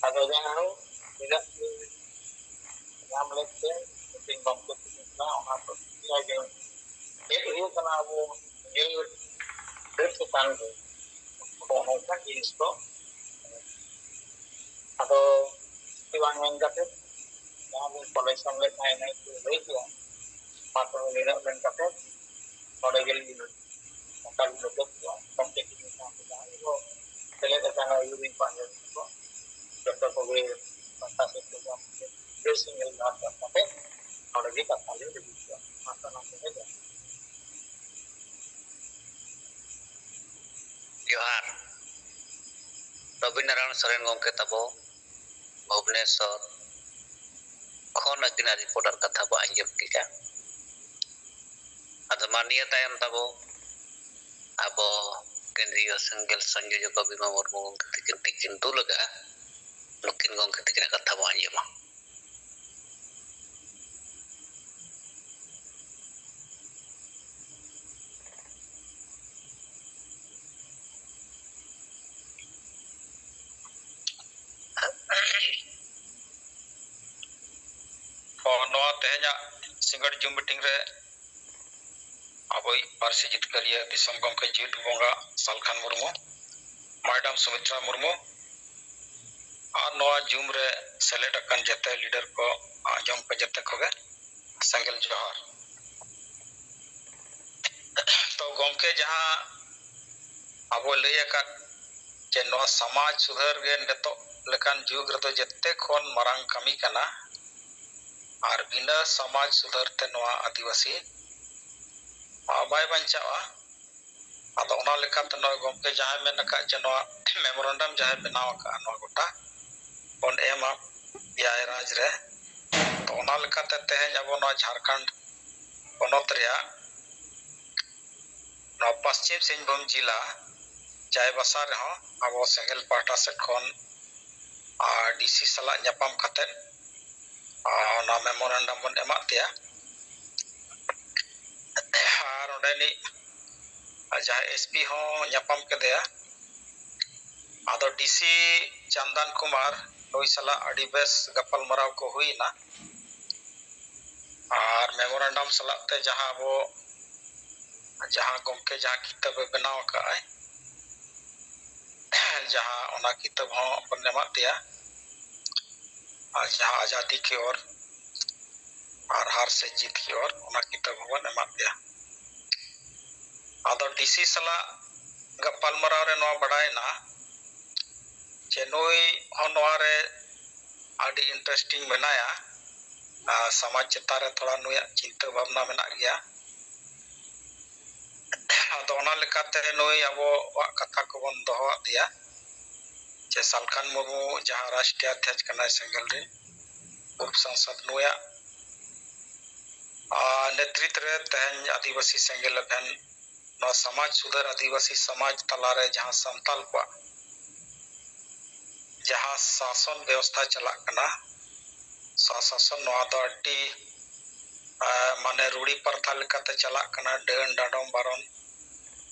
ᱟᱫᱚ ᱡᱟᱦᱟᱸ ᱦᱚᱸ ᱱᱤᱱᱟᱹᱜ ᱜᱮ ᱧᱟᱢ ᱞᱮᱫ ᱛᱮ ᱢᱤᱴᱤᱝ ᱜᱚᱢᱠᱮ ᱛᱤᱸᱜᱩ ᱠᱟᱱᱟ, ᱚᱱᱟ ᱯᱨᱚᱛᱤᱠᱨᱤᱭᱟ ᱜᱮ ᱪᱮᱫ ᱦᱩᱭᱩᱜ ᱠᱟᱱᱟ ᱟᱵᱚ ᱜᱮᱞ ᱰᱷᱮᱨ ᱪᱮᱛᱟᱱ ᱨᱮ ᱱᱚᱜᱼᱚ ᱱᱚᱝᱠᱟᱱ ᱡᱤᱱᱤᱥ ᱠᱚ᱾ ᱟᱫᱚ ᱪᱮᱫ ᱵᱟᱝ ᱢᱮᱱ ᱠᱟᱛᱮ ᱡᱟᱦᱟᱸ ᱵᱚᱱ ᱠᱚᱞᱮᱠᱥᱚᱱ ᱞᱮᱫ ᱛᱟᱦᱮᱸ ᱤᱱᱟᱹ ᱠᱚ ᱞᱟᱹᱭ ᱠᱮᱫᱟ, ᱢᱟ ᱛᱚᱵᱮ ᱱᱤᱱᱟᱹᱜ ᱢᱮᱱ ᱠᱟᱛᱮ ᱱᱚᱰᱮ ᱜᱮᱞᱤᱧ ᱱᱚᱝᱠᱟ ᱞᱤᱧ ᱢᱩᱪᱟᱹᱫ ᱠᱮᱫᱟ᱾ ᱜᱚᱢᱠᱮ ᱛᱤᱸᱜᱩ ᱥᱟᱶᱛᱮ ᱡᱟᱦᱟᱸᱭ ᱠᱚ ᱥᱮᱞᱮᱫ ᱟᱠᱟᱱᱟ ᱟᱹᱭᱩᱨᱤᱧ ᱯᱟᱸᱡᱟ ᱠᱚ ᱡᱚᱛᱚ ᱠᱚᱜᱮ ᱯᱟᱦᱴᱟ ᱥᱮᱫ ᱛᱮ ᱡᱚᱢ ᱠᱟᱛᱮ ᱵᱮᱥ ᱧᱮᱞ ᱫᱷᱟᱨ ᱠᱟᱛᱮ ᱱᱚᱰᱮ ᱜᱮ ᱠᱟᱛᱷᱟ ᱞᱤᱧ ᱞᱟᱹᱜᱤᱫ ᱠᱚᱣᱟ᱾ ᱢᱟ ᱥᱟᱱᱟᱢ ᱠᱚᱜᱮ ᱡᱚᱦᱟᱨ᱾ ᱡᱚᱦᱟᱨ᱾ ᱨᱚᱵᱤᱱᱟᱨᱟᱭᱚᱬ ᱥᱚᱨᱮᱱ ᱜᱚᱢᱠᱮ ᱛᱟᱵᱚ ᱵᱷᱩᱵᱽᱱᱮᱥᱚᱨ ᱠᱷᱚᱱ ᱟᱹᱠᱤᱱᱟᱜ ᱨᱤᱯᱳᱨᱴ ᱟᱨ ᱠᱟᱛᱷᱟ ᱵᱚ ᱟᱸᱡᱚᱢ ᱠᱮᱫᱟ᱾ ᱟᱫᱚ ᱢᱟ ᱱᱤᱭᱟᱹ ᱛᱟᱭᱚᱢ ᱛᱟᱵᱚ ᱟᱵᱚ ᱠᱮᱱᱫᱨᱤᱭᱚ ᱥᱮᱸᱜᱮᱞ ᱥᱚᱝᱡᱳᱡᱚᱠ ᱵᱤᱢᱟ ᱢᱩᱨᱢᱩ ᱜᱚᱢᱠᱮ ᱛᱟᱹᱠᱤᱱ ᱛᱤᱠᱤᱱ ᱫᱩᱞ ᱟᱠᱟᱫᱼᱟ, ᱱᱩᱠᱤᱱ ᱜᱚᱢᱠᱮ ᱛᱟᱹᱠᱤᱱᱟᱜ ᱠᱟᱛᱷᱟ ᱵᱚ ᱟᱸᱡᱚᱢᱟ᱾ ᱦᱚᱸ, ᱱᱚᱣᱟ ᱛᱮᱦᱮᱧᱟᱜ ᱥᱤᱸᱜᱟᱹᱲ ᱡᱩᱢ ᱢᱤᱴᱤᱝ ᱨᱮ ᱟᱵᱚᱭᱤᱡ ᱯᱟᱹᱨᱥᱤ ᱡᱤᱛᱠᱟᱹᱨᱤᱭᱟᱹ ᱫᱤᱥᱚᱢ ᱜᱚᱢᱠᱮ ᱡᱤᱣᱤᱫ ᱵᱚᱸᱜᱟ ᱥᱟᱞᱠᱷᱟᱱ ᱢᱩᱨᱢᱩ, ᱢᱮᱰᱟᱢ ᱥᱩᱢᱤᱛᱨᱟ ᱢᱩᱨᱢᱩ ᱟᱨ ᱱᱚᱣᱟ ᱡᱩᱢ ᱨᱮ ᱥᱮᱞᱮᱫ ᱟᱠᱟᱱ ᱡᱮᱛᱮ ᱞᱤᱰᱟᱨ ᱠᱚ, ᱟᱸᱡᱚᱢ ᱯᱮ ᱡᱮᱛᱮ ᱠᱚᱜᱮ ᱥᱮᱸᱜᱮᱞ ᱡᱚᱦᱟᱨ᱾ ᱛᱚ ᱜᱚᱢᱠᱮ, ᱡᱟᱦᱟᱸ ᱟᱵᱚ ᱞᱟᱹᱭ ᱟᱠᱟᱫ ᱡᱮ ᱱᱚᱣᱟ ᱥᱚᱢᱟᱡᱽ ᱥᱩᱫᱷᱟᱹᱨ ᱜᱮ ᱱᱤᱛᱚᱜ ᱞᱮᱠᱟᱱ ᱡᱩᱜᱽ ᱨᱮᱫᱚ ᱡᱮᱛᱮ ᱠᱷᱚᱱ ᱢᱟᱨᱟᱝ ᱠᱟᱹᱢᱤ ᱠᱟᱱᱟ, ᱟᱨ ᱵᱤᱱᱟᱹ ᱥᱚᱢᱟᱡᱽ ᱥᱩᱫᱷᱟᱹᱨ ᱛᱮ ᱱᱚᱣᱟ ᱟᱹᱫᱤᱵᱟᱹᱥᱤ ᱵᱟᱭ ᱵᱟᱧᱪᱟᱜᱼᱟ᱾ ᱟᱫᱚ ᱚᱱᱟ ᱞᱮᱠᱟᱛᱮ ᱱᱚᱜᱼᱚᱭ ᱜᱚᱢᱠᱮ ᱡᱟᱦᱟᱸᱭ ᱢᱮᱱ ᱟᱠᱟᱫ ᱡᱮ ᱱᱚᱣᱟ ᱢᱮᱢᱳᱨᱮᱱᱰᱟᱢ ᱡᱟᱦᱟᱸᱭ ᱵᱮᱱᱟᱣ ᱟᱠᱟᱫᱼᱟ, ᱱᱚᱣᱟ ᱜᱚᱴᱟ ᱵᱚᱱ ᱮᱢᱟ ᱮᱭᱟᱭ ᱨᱟᱡᱽ ᱨᱮ᱾ ᱛᱚ ᱚᱱᱟ ᱞᱮᱠᱟᱛᱮ ᱛᱮᱦᱮᱧ ᱟᱵᱚ ᱱᱚᱣᱟ ᱡᱷᱟᱲᱠᱷᱚᱸᱰ ᱯᱚᱱᱚᱛ ᱨᱮᱭᱟᱜ ᱱᱚᱣᱟ ᱯᱚᱥᱪᱤᱢ ᱥᱤᱝᱵᱷᱩᱢ ᱡᱤᱞᱟ ᱪᱟᱭᱵᱟᱥᱟ ᱨᱮᱦᱚᱸ ᱟᱵᱚ ᱥᱮᱸᱜᱮᱞ ᱯᱟᱦᱴᱟ ᱥᱮᱫ ᱠᱷᱚᱱ ᱰᱤ ᱥᱤ ᱥᱟᱞᱟᱜ ᱧᱟᱯᱟᱢ ᱠᱟᱛᱮᱫ ᱚᱱᱟ ᱢᱮᱢᱳᱨᱮᱱᱰᱟᱢ ᱵᱚᱱ ᱮᱢᱟᱫ ᱛᱟᱭᱟ᱾ ᱟᱨ ᱚᱸᱰᱮᱱᱤᱡ ᱡᱟᱦᱟᱸᱭ ᱮᱥ ᱯᱤ ᱦᱚᱸ ᱧᱟᱯᱟᱢ ᱠᱮᱫᱮᱭᱟ᱾ ᱟᱫᱚ ᱰᱤ ᱥᱤ ᱪᱟᱱᱫᱟᱱ ᱠᱩᱢᱟᱨ ᱱᱩᱭ ᱥᱟᱞᱟᱜ ᱟᱹᱰᱤ ᱵᱮᱥ ᱜᱟᱯᱟᱞᱢᱟᱨᱟᱣ ᱠᱚ ᱦᱩᱭ ᱮᱱᱟ᱾ ᱟᱨ ᱢᱮᱢᱳᱨᱮᱱᱰᱟᱢ ᱥᱟᱞᱟᱜ ᱛᱮ ᱡᱟᱦᱟᱸ ᱟᱵᱚ, ᱡᱟᱦᱟᱸ ᱜᱚᱢᱠᱮ ᱡᱟᱦᱟᱸ ᱠᱤᱛᱟᱹᱵ ᱮ ᱵᱮᱱᱟᱣ ᱟᱠᱟᱫ ᱟᱭ, ᱡᱟᱦᱟᱸ ᱚᱱᱟ ᱠᱤᱛᱟᱹᱵ ᱦᱚᱸ ᱵᱚᱱ ᱮᱢᱟᱫ ᱯᱮᱭᱟ, ᱟᱨ ᱡᱟᱦᱟᱸ ᱟᱡᱟᱫᱤ ᱠᱤ ᱳᱨ ᱟᱨ ᱦᱟᱨ ᱥᱮ ᱡᱤᱛ ᱠᱤ ᱳᱨ, ᱚᱱᱟ ᱠᱤᱛᱟᱹᱵ ᱦᱚᱸᱵᱚᱱ ᱮᱢᱟᱫ ᱯᱮᱭᱟ᱾ ᱟᱫᱚ ᱰᱤ ᱥᱤ ᱥᱟᱞᱟᱜ ᱜᱟᱯᱟᱞᱢᱟᱨᱟᱣ ᱨᱮ ᱱᱚᱣᱟ ᱵᱟᱰᱟᱭᱮᱱᱟ ᱡᱮ ᱱᱩᱭ ᱦᱚᱸ ᱱᱚᱣᱟ ᱨᱮ ᱟᱹᱰᱤ interesting ᱢᱮᱱᱟᱭᱟ᱾ ᱟᱨ ᱥᱚᱢᱟᱡᱽ ᱪᱮᱛᱟᱱ ᱨᱮ ᱛᱷᱚᱲᱟ ᱱᱩᱭᱟᱜ ᱪᱤᱱᱛᱟᱹ ᱵᱷᱟᱵᱽᱱᱟ ᱢᱮᱱᱟᱜ ᱜᱮᱭᱟ᱾ ᱟᱫᱚ ᱚᱱᱟ ᱞᱮᱠᱟᱛᱮ ᱱᱩᱭ ᱟᱵᱚᱣᱟᱜ ᱠᱟᱛᱷᱟ ᱠᱚᱵᱚᱱ ᱫᱚᱦᱚ ᱟᱫᱮᱭᱟ ᱡᱮ ᱥᱟᱞᱠᱷᱟᱱ ᱢᱩᱨᱢᱩ ᱡᱟᱦᱟᱸ ᱨᱟᱥᱴᱨᱤᱭᱚ ᱟᱫᱷᱭᱚᱠᱥ ᱠᱟᱱᱟᱭ ᱥᱮᱸᱜᱮᱞ ᱨᱮᱱ ᱩᱯ ᱥᱟᱝᱥᱚᱫ, ᱱᱩᱭᱟᱜ ᱟᱨ ᱱᱮᱛᱨᱤᱛ ᱨᱮ ᱛᱮᱦᱮᱧ ᱟᱹᱫᱤᱵᱟᱹᱥᱤ ᱥᱮᱸᱜᱮᱞ ᱮᱵᱷᱮᱱ ᱱᱚᱣᱟ ᱥᱚᱢᱟᱡᱽ ᱥᱩᱫᱷᱟᱹᱨ ᱟᱹᱫᱤᱵᱟᱹᱥᱤ ᱥᱚᱢᱟᱡᱽ ᱛᱟᱞᱟᱨᱮ ᱡᱟᱦᱟᱸ ᱥᱟᱱᱛᱟᱞ ᱠᱚᱣᱟᱜ ᱡᱟᱦᱟᱸ ᱥᱟᱥᱚᱱ ᱵᱮᱵᱚᱥᱛᱷᱟ ᱪᱟᱞᱟᱜ ᱠᱟᱱᱟ, ᱥᱟᱥᱟᱥᱚᱱ, ᱱᱚᱣᱟ ᱫᱚ ᱟᱹᱰᱤ ᱟᱨ ᱢᱟᱱᱮ ᱨᱩᱲᱤ ᱯᱨᱚᱛᱷᱟ ᱞᱮᱠᱟᱛᱮ ᱪᱟᱞᱟᱜ ᱠᱟᱱᱟ, ᱰᱟᱹᱱ ᱰᱟᱸᱰᱚᱢ ᱵᱟᱨᱚᱱ᱾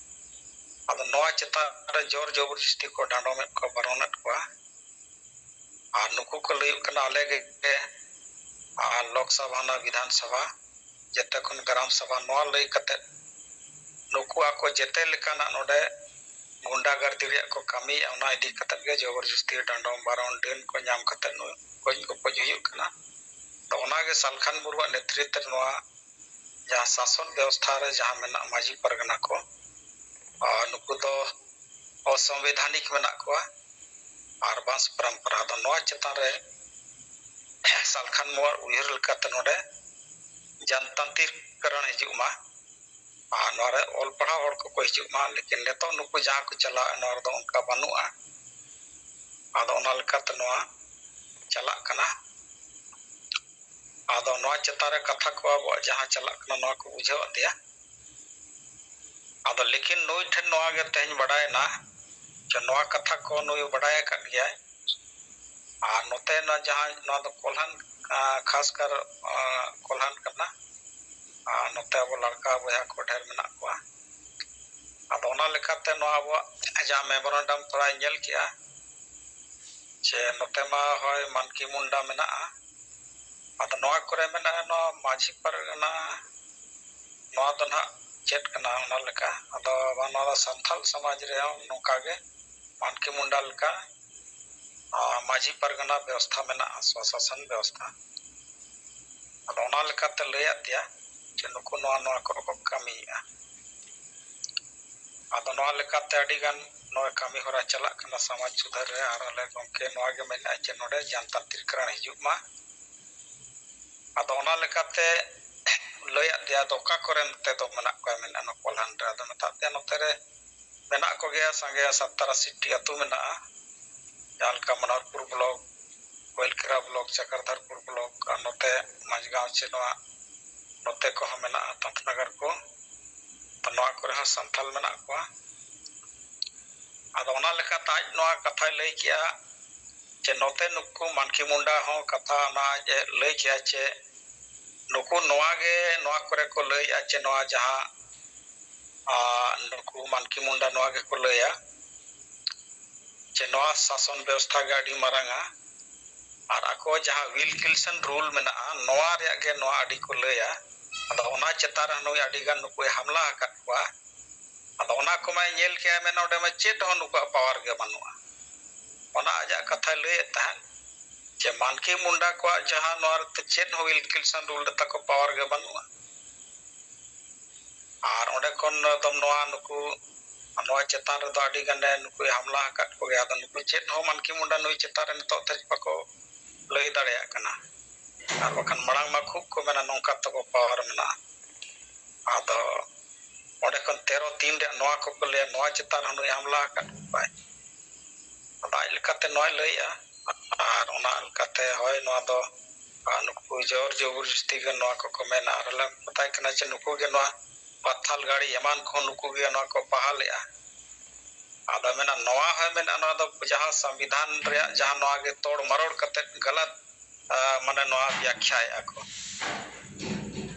ᱟᱫᱚ ᱱᱚᱣᱟ ᱪᱮᱛᱟᱱ ᱨᱮ ᱡᱳᱨ ᱡᱚᱵᱚᱨᱡᱚᱥᱛᱤ ᱠᱚ ᱰᱟᱸᱰᱚᱢᱮᱫ ᱠᱚᱣᱟ, ᱵᱟᱨᱚᱱᱮᱫ ᱠᱚᱣᱟ᱾ ᱟᱨ ᱱᱩᱠᱩ ᱠᱚ ᱞᱟᱹᱭᱩᱜ ᱠᱟᱱᱟ ᱟᱞᱮ ᱜᱮ ᱟᱨ ᱞᱳᱠ ᱥᱚᱵᱷᱟ ᱱᱟ ᱵᱤᱫᱷᱟᱱ ᱥᱚᱵᱷᱟ, ᱡᱮᱛᱮ ᱠᱷᱚᱱ ᱜᱨᱟᱢ ᱥᱚᱵᱷᱟ, ᱱᱚᱣᱟ ᱞᱟᱹᱭ ᱠᱟᱛᱮ ᱱᱩᱠᱩ ᱟᱠᱚ ᱡᱮᱛᱮ ᱞᱮᱠᱟᱱᱟᱜ ᱱᱚᱰᱮ ᱜᱩᱱᱰᱟ ᱜᱟᱨᱫᱤ ᱨᱮᱭᱟᱜ ᱠᱚ ᱠᱟᱹᱢᱤᱭᱮᱫᱼᱟ᱾ ᱚᱱᱟ ᱤᱫᱤ ᱠᱟᱛᱮ ᱜᱮ ᱡᱚᱵᱚᱨᱡᱚᱥᱛᱤ ᱰᱟᱸᱰᱚᱢ ᱵᱟᱨᱚᱱ, ᱰᱟᱹᱱ ᱠᱚ ᱧᱟᱢ ᱠᱟᱛᱮ ᱱᱩᱭ ᱜᱚᱡ ᱜᱚᱯᱚᱡ ᱦᱩᱭᱩᱜ ᱠᱟᱱᱟ᱾ ᱛᱚ ᱚᱱᱟᱜᱮ ᱥᱟᱞᱠᱷᱟᱱ ᱢᱩᱨᱢᱩᱣᱟᱜ ᱱᱮᱛᱨᱤᱛᱵ ᱨᱮ ᱱᱚᱣᱟ ᱡᱟᱦᱟᱸ ᱥᱟᱥᱚᱱ ᱵᱮᱵᱚᱥᱛᱷᱟ ᱨᱮ ᱡᱟᱦᱟᱸ ᱢᱮᱱᱟᱜ ᱢᱟᱹᱡᱷᱤ ᱯᱟᱨᱜᱟᱱᱟ ᱠᱚ, ᱟᱨ ᱱᱩᱠᱩ ᱫᱚ ᱚᱥᱟᱝᱵᱤᱫᱷᱟᱱᱤᱠ ᱢᱮᱱᱟᱜ ᱠᱚᱣᱟ ᱟᱨ ᱵᱟᱝ ᱯᱚᱨᱚᱢᱯᱚᱨᱟ᱾ ᱫᱚ ᱱᱚᱣᱟ ᱪᱮᱛᱟᱱ ᱨᱮ ᱥᱟᱞᱠᱷᱟᱱ ᱢᱩᱨᱢᱩᱣᱟᱜ ᱩᱭᱦᱟᱹᱨ ᱞᱮᱠᱟᱛᱮ ᱱᱚᱰᱮ ᱡᱟᱱᱛᱟᱱᱛᱨᱤᱠᱚᱨᱚᱱ ᱦᱤᱡᱩᱜ ᱢᱟ ᱟᱨ ᱱᱚᱣᱟ ᱨᱮ ᱚᱞ ᱯᱟᱲᱦᱟᱣ ᱦᱚᱲ ᱠᱚᱠᱚ ᱦᱤᱡᱩᱜ ᱢᱟ᱾ ᱞᱮᱠᱤᱱ ᱱᱤᱛᱚᱜ ᱱᱩᱠᱩ ᱡᱟᱦᱟᱸ ᱠᱚ ᱪᱟᱞᱟᱜᱼᱟ, ᱱᱚᱣᱟ ᱨᱮᱫᱚ ᱚᱱᱠᱟ ᱵᱟᱹᱱᱩᱜᱼᱟ᱾ ᱟᱫᱚ ᱚᱱᱟ ᱞᱮᱠᱟᱛᱮ ᱱᱚᱣᱟ ᱪᱟᱞᱟᱜ ᱠᱟᱱᱟ᱾ ᱟᱫᱚ ᱱᱚᱣᱟ ᱪᱮᱛᱟᱱ ᱨᱮ ᱠᱟᱛᱷᱟ ᱠᱚ ᱟᱵᱚᱣᱟᱜ ᱡᱟᱦᱟᱸ ᱪᱟᱞᱟᱜ ᱠᱟᱱᱟ, ᱱᱚᱣᱟ ᱠᱚ ᱵᱩᱡᱷᱟᱹᱣ ᱟᱫᱮᱭᱟ᱾ ᱟᱫᱚ ᱞᱮᱠᱤᱱ ᱱᱩᱭ ᱴᱷᱮᱱ ᱱᱚᱣᱟ ᱜᱮ ᱛᱮᱦᱮᱧ ᱵᱟᱰᱟᱭᱮᱱᱟ ᱡᱮ ᱱᱚᱣᱟ ᱠᱟᱛᱷᱟ ᱠᱚ ᱱᱩᱭ ᱵᱟᱰᱟᱭ ᱟᱠᱟᱫ ᱜᱮᱭᱟᱭ᱾ ᱟᱨ ᱱᱚᱛᱮ ᱱᱚᱣᱟ ᱡᱟᱦᱟᱸ, ᱱᱚᱣᱟ ᱫᱚ ᱠᱚᱞᱦᱟᱱ, ᱟᱸ, ᱠᱷᱟᱥᱠᱟᱨ, ᱟᱸ, ᱠᱚᱞᱦᱟᱱ ᱠᱟᱱᱟ᱾ ᱟᱨ ᱱᱚᱛᱮ ᱟᱵᱚ ᱞᱟᱲᱠᱟ ᱵᱚᱭᱦᱟ ᱠᱚ ᱰᱷᱮᱨ ᱢᱮᱱᱟᱜ ᱠᱚᱣᱟ᱾ ᱟᱫᱚ ᱚᱱᱟ ᱞᱮᱠᱟᱛᱮ ᱱᱚᱣᱟ ᱟᱵᱚᱣᱟᱜ ᱡᱟᱦᱟᱸ memorandum ᱛᱷᱚᱲᱟᱭ ᱧᱮᱞ ᱠᱮᱜᱼᱟ, ᱡᱮ ᱱᱚᱛᱮ ᱢᱟ ᱦᱳᱭ ᱢᱟᱱᱠᱤ ᱢᱩᱱᱰᱟ ᱢᱮᱱᱟᱜᱼᱟ, ᱟᱫᱚ ᱱᱚᱣᱟ ᱠᱚᱨᱮ ᱢᱮᱱᱟᱜᱼᱟ ᱱᱚᱣᱟ ᱢᱟᱹᱡᱷᱤ ᱯᱟᱨᱜᱟᱱᱟ, ᱱᱚᱣᱟ ᱫᱚ ᱱᱟᱦᱟᱜ ᱪᱮᱫ ᱠᱟᱱᱟ ᱚᱱᱟ ᱞᱮᱠᱟ? ᱟᱫᱚ ᱱᱚᱣᱟ ᱫᱚ ᱥᱟᱱᱛᱟᱞ ᱥᱚᱢᱟᱡᱽ ᱨᱮᱦᱚᱸ ᱱᱚᱝᱠᱟ ᱜᱮ ᱢᱟᱱᱠᱤ ᱢᱩᱱᱰᱟ ᱞᱮᱠᱟ, ᱟᱸ, ᱢᱟᱹᱡᱷᱤ ᱯᱟᱨᱜᱟᱱᱟ ᱵᱮᱵᱚᱥᱛᱷᱟ ᱢᱮᱱᱟᱜᱼᱟ, ᱥᱚᱥᱟᱥᱚᱱ ᱵᱮᱵᱚᱥᱛᱷᱟ᱾ ᱟᱫᱚ ᱚᱱᱟ ᱞᱮᱠᱟᱛᱮ ᱞᱟᱹᱭᱟᱫ ᱫᱮᱭᱟ ᱡᱮ ᱱᱩᱠᱩ ᱱᱚᱣᱟ, ᱱᱚᱣᱟ ᱠᱚ ᱠᱚ ᱠᱟᱹᱢᱤᱭᱮᱫᱼᱟ᱾ ᱟᱫᱚ ᱱᱚᱣᱟ ᱞᱮᱠᱟᱛᱮ ᱟᱹᱰᱤ ᱜᱟᱱ ᱱᱚᱣᱟ ᱠᱟᱹᱢᱤ ᱦᱚᱨᱟ ᱪᱟᱞᱟᱜ ᱠᱟᱱᱟ ᱥᱚᱢᱟᱡᱽ ᱥᱩᱫᱷᱟᱹᱨ ᱨᱮ, ᱟᱨ ᱟᱞᱮ ᱜᱚᱢᱠᱮ ᱱᱚᱣᱟ ᱜᱮ ᱢᱮᱱᱮᱫᱼᱟ ᱡᱮ ᱱᱚᱰᱮ ᱡᱟᱱᱛᱟᱱᱛᱨᱤᱠᱨᱚᱬ ᱦᱤᱡᱩᱜ ᱢᱟ᱾ ᱟᱫᱚ ᱚᱱᱟ ᱞᱮᱠᱟᱛᱮ ᱞᱟᱹᱭᱟᱫ ᱫᱮᱭᱟ, ᱟᱫᱚ ᱚᱠᱟ ᱠᱚᱨᱮ ᱱᱚᱛᱮ ᱫᱚ ᱢᱮᱱᱟᱜ ᱠᱚᱣᱟ ᱢᱮᱱᱮᱫᱼᱟ ᱱᱚᱣᱟ ᱠᱚᱞᱦᱟᱱ ᱨᱮ? ᱟᱫᱚ ᱢᱮᱛᱟᱫ ᱫᱮᱭᱟ ᱱᱚᱛᱮ ᱨᱮ ᱢᱮᱱᱟᱜ ᱠᱚᱜᱮᱭᱟ ᱥᱟᱸᱜᱮ, ᱥᱟᱛᱛᱟᱨ ᱟᱥᱤ ᱴᱤ ᱟᱹᱛᱩ ᱢᱮᱱᱟᱜᱼᱟ, ᱡᱟᱦᱟᱸ ᱞᱮᱠᱟ ᱢᱟᱱᱟᱨᱯᱩᱨ ᱵᱞᱚᱠ, ᱠᱚᱭᱞᱠᱮᱨᱟ ᱵᱞᱚᱠ, ᱪᱟᱠᱚᱨᱫᱷᱚᱨᱯᱩᱨ ᱵᱞᱚᱠ, ᱟᱨ ᱱᱚᱛᱮ ᱢᱟᱡᱷᱜᱟᱸᱣ ᱪᱮ ᱱᱚᱣᱟ ᱱᱚᱛᱮ ᱠᱚᱦᱚᱸ ᱢᱮᱱᱟᱜᱼᱟ, ᱛᱟᱱᱛᱱᱟᱜᱟᱨ ᱠᱚ᱾ ᱛᱚ ᱱᱚᱣᱟ ᱠᱚᱨᱮ ᱦᱚᱸ ᱥᱟᱱᱛᱟᱞ ᱢᱮᱱᱟᱜ ᱠᱚᱣᱟ᱾ ᱟᱫᱚ ᱚᱱᱟ ᱞᱮᱠᱟᱛᱮ ᱟᱡ ᱱᱚᱣᱟ ᱠᱟᱛᱷᱟᱭ ᱞᱟᱹᱭ ᱠᱮᱜᱼᱟ ᱡᱮ ᱱᱚᱛᱮ ᱱᱩᱠᱩ ᱢᱟᱱᱠᱤ ᱢᱩᱱᱰᱟ ᱦᱚᱸ ᱠᱟᱛᱷᱟ ᱚᱱᱟ ᱟᱡ ᱮ ᱞᱟᱹᱭ ᱠᱮᱜᱼᱟ ᱡᱮ ᱱᱩᱠᱩ ᱱᱚᱣᱟ ᱜᱮ, ᱱᱚᱣᱟ ᱠᱚᱨᱮ ᱠᱚ ᱞᱟᱹᱭᱮᱜᱼᱟ ᱡᱮ ᱱᱚᱣᱟ ᱡᱟᱦᱟᱸ, ᱟᱸ, ᱱᱩᱠᱩ ᱢᱟᱱᱠᱤ ᱢᱩᱱᱰᱟ ᱱᱚᱣᱟ ᱜᱮᱠᱚ ᱞᱟᱹᱭᱟ ᱡᱮ ᱱᱚᱣᱟ ᱥᱟᱥᱚᱱ ᱵᱮᱵᱚᱥᱛᱷᱟ ᱜᱮ ᱟᱹᱰᱤ ᱢᱟᱨᱟᱝᱟ, ᱟᱨ ᱟᱠᱚ ᱡᱟᱦᱟᱸ ᱣᱤᱞᱠᱤᱱᱥᱚᱱ ᱨᱩᱞ ᱢᱮᱱᱟᱜᱼᱟ, ᱱᱚᱣᱟ ᱨᱮᱭᱟᱜ ᱜᱮ ᱱᱚᱣᱟ ᱟᱹᱰᱤ ᱠᱚ ᱞᱟᱹᱭᱟ᱾ ᱟᱫᱚ ᱚᱱᱟ ᱪᱮᱛᱟᱱ ᱨᱮ ᱱᱩᱭ ᱟᱹᱰᱤ ᱜᱟᱱ ᱱᱩᱠᱩᱭ ᱦᱟᱢᱞᱟ ᱟᱠᱟᱫ ᱠᱚᱣᱟ᱾ ᱟᱫᱚ ᱚᱱᱟ ᱠᱚᱢᱟᱭ ᱧᱮᱞ ᱠᱮᱜᱼᱟ, ᱢᱮᱱᱟ ᱚᱸᱰᱮ ᱢᱟ ᱪᱮᱫ ᱦᱚᱸ ᱱᱩᱠᱩᱣᱟᱜ ᱯᱟᱣᱟᱨ ᱜᱮ ᱵᱟᱹᱱᱩᱜᱼᱟ᱾ ᱚᱱᱟ ᱟᱡᱟᱜ ᱠᱟᱛᱷᱟᱭ ᱞᱟᱹᱭᱮᱫ ᱛᱟᱦᱮᱸᱫ ᱡᱮ ᱢᱟᱱᱠᱤ ᱢᱩᱱᱰᱟ ᱠᱚᱣᱟᱜ ᱡᱟᱦᱟᱸ ᱱᱚᱣᱟ ᱨᱮ ᱪᱮᱫ ᱦᱚᱸ ᱣᱤᱞᱠᱤᱱᱥᱚᱱ ᱨᱩᱞ ᱨᱮ ᱛᱟᱠᱚ ᱯᱟᱣᱟᱨ ᱜᱮ ᱵᱟᱹᱱᱩᱜᱼᱟ᱾ ᱟᱨ ᱚᱸᱰᱮ ᱠᱷᱚᱱ ᱮᱠᱫᱚᱢ ᱱᱚᱣᱟ ᱱᱩᱠᱩ, ᱱᱚᱣᱟ ᱪᱮᱛᱟᱱ ᱨᱮᱫᱚ ᱟᱹᱰᱤ ᱜᱟᱱᱮ ᱱᱩᱠᱩᱭ ᱦᱟᱢᱞᱟ ᱟᱠᱟᱫ ᱠᱚᱜᱮᱭᱟ᱾ ᱟᱫᱚ ᱱᱩᱠᱩ ᱪᱮᱫ ᱦᱚᱸ ᱢᱟᱱᱠᱤ ᱢᱩᱱᱰᱟ ᱱᱩᱭ ᱪᱮᱛᱟᱱ ᱨᱮ ᱱᱤᱛᱚᱜ ᱫᱷᱟᱹᱨᱤᱡ ᱵᱟᱠᱚ ᱞᱟᱹᱭ ᱫᱟᱲᱮᱭᱟᱜ ᱠᱟᱱᱟ᱾ ᱟᱨ ᱵᱟᱠᱷᱟᱱ ᱢᱟᱲᱟᱝ ᱢᱟ ᱠᱷᱩᱵ ᱠᱚ ᱢᱮᱱᱟ ᱱᱚᱝᱠᱟ ᱛᱟᱠᱚ ᱯᱟᱣᱟᱨ ᱢᱮᱱᱟᱜᱼᱟ᱾ ᱟᱫᱚ ᱚᱸᱰᱮ ᱠᱷᱚᱱ ᱛᱮᱨᱚ ᱛᱤᱱ ᱨᱮᱭᱟᱜ ᱱᱚᱣᱟ ᱠᱚᱠᱚ ᱞᱟᱹᱭᱟ, ᱱᱚᱣᱟ ᱪᱮᱛᱟᱱ ᱨᱮᱦᱚᱸ ᱱᱩᱭ ᱦᱟᱢᱞᱟ ᱟᱠᱟᱫ ᱠᱚᱣᱟᱭ᱾ ᱟᱫᱚ ᱟᱡ ᱞᱮᱠᱟᱛᱮ ᱱᱚᱣᱟᱭ ᱞᱟᱹᱭᱮᱜᱼᱟ, ᱟᱨ ᱚᱱᱟ ᱞᱮᱠᱟᱛᱮ ᱦᱳᱭ ᱱᱚᱣᱟ ᱫᱚ ᱟᱨ ᱱᱩᱠᱩ ᱡᱳᱨ ᱡᱚᱵᱚᱨᱡᱚᱥᱛᱤ ᱜᱮ ᱱᱚᱣᱟ ᱠᱚᱠᱚ ᱢᱮᱱᱟ᱾ ᱟᱨ ᱞᱮ ᱢᱮᱛᱟᱭ ᱠᱟᱱᱟ ᱡᱮ ᱱᱩᱠᱩ ᱜᱮ ᱱᱚᱣᱟ ᱯᱟᱛᱷᱟᱞ ᱜᱟᱲᱤ ᱮᱢᱟᱱ ᱠᱚᱦᱚᱸ ᱱᱩᱠᱩ ᱜᱮ ᱱᱚᱣᱟ ᱠᱚ ᱵᱟᱦᱟᱞᱮᱜᱼᱟ᱾ ᱟᱫᱚ ᱢᱮᱱᱟ ᱱᱚᱣᱟ ᱦᱚᱸᱭ ᱢᱮᱱᱟ ᱱᱚᱣᱟ ᱫᱚ ᱡᱟᱦᱟᱸ ᱥᱚᱝᱵᱤᱫᱷᱟᱱ ᱨᱮᱭᱟᱜ ᱡᱟᱦᱟᱸ ᱱᱚᱣᱟ ᱜᱮ ᱛᱚᱲ ᱢᱟᱨᱚᱲ ᱠᱟᱛᱮ ᱜᱟᱞᱟᱛ, ᱟ, ᱢᱟᱱᱮ ᱱᱚᱣᱟ ᱵᱮᱠᱠᱷᱟᱭᱮᱜᱼᱟ ᱠᱚ᱾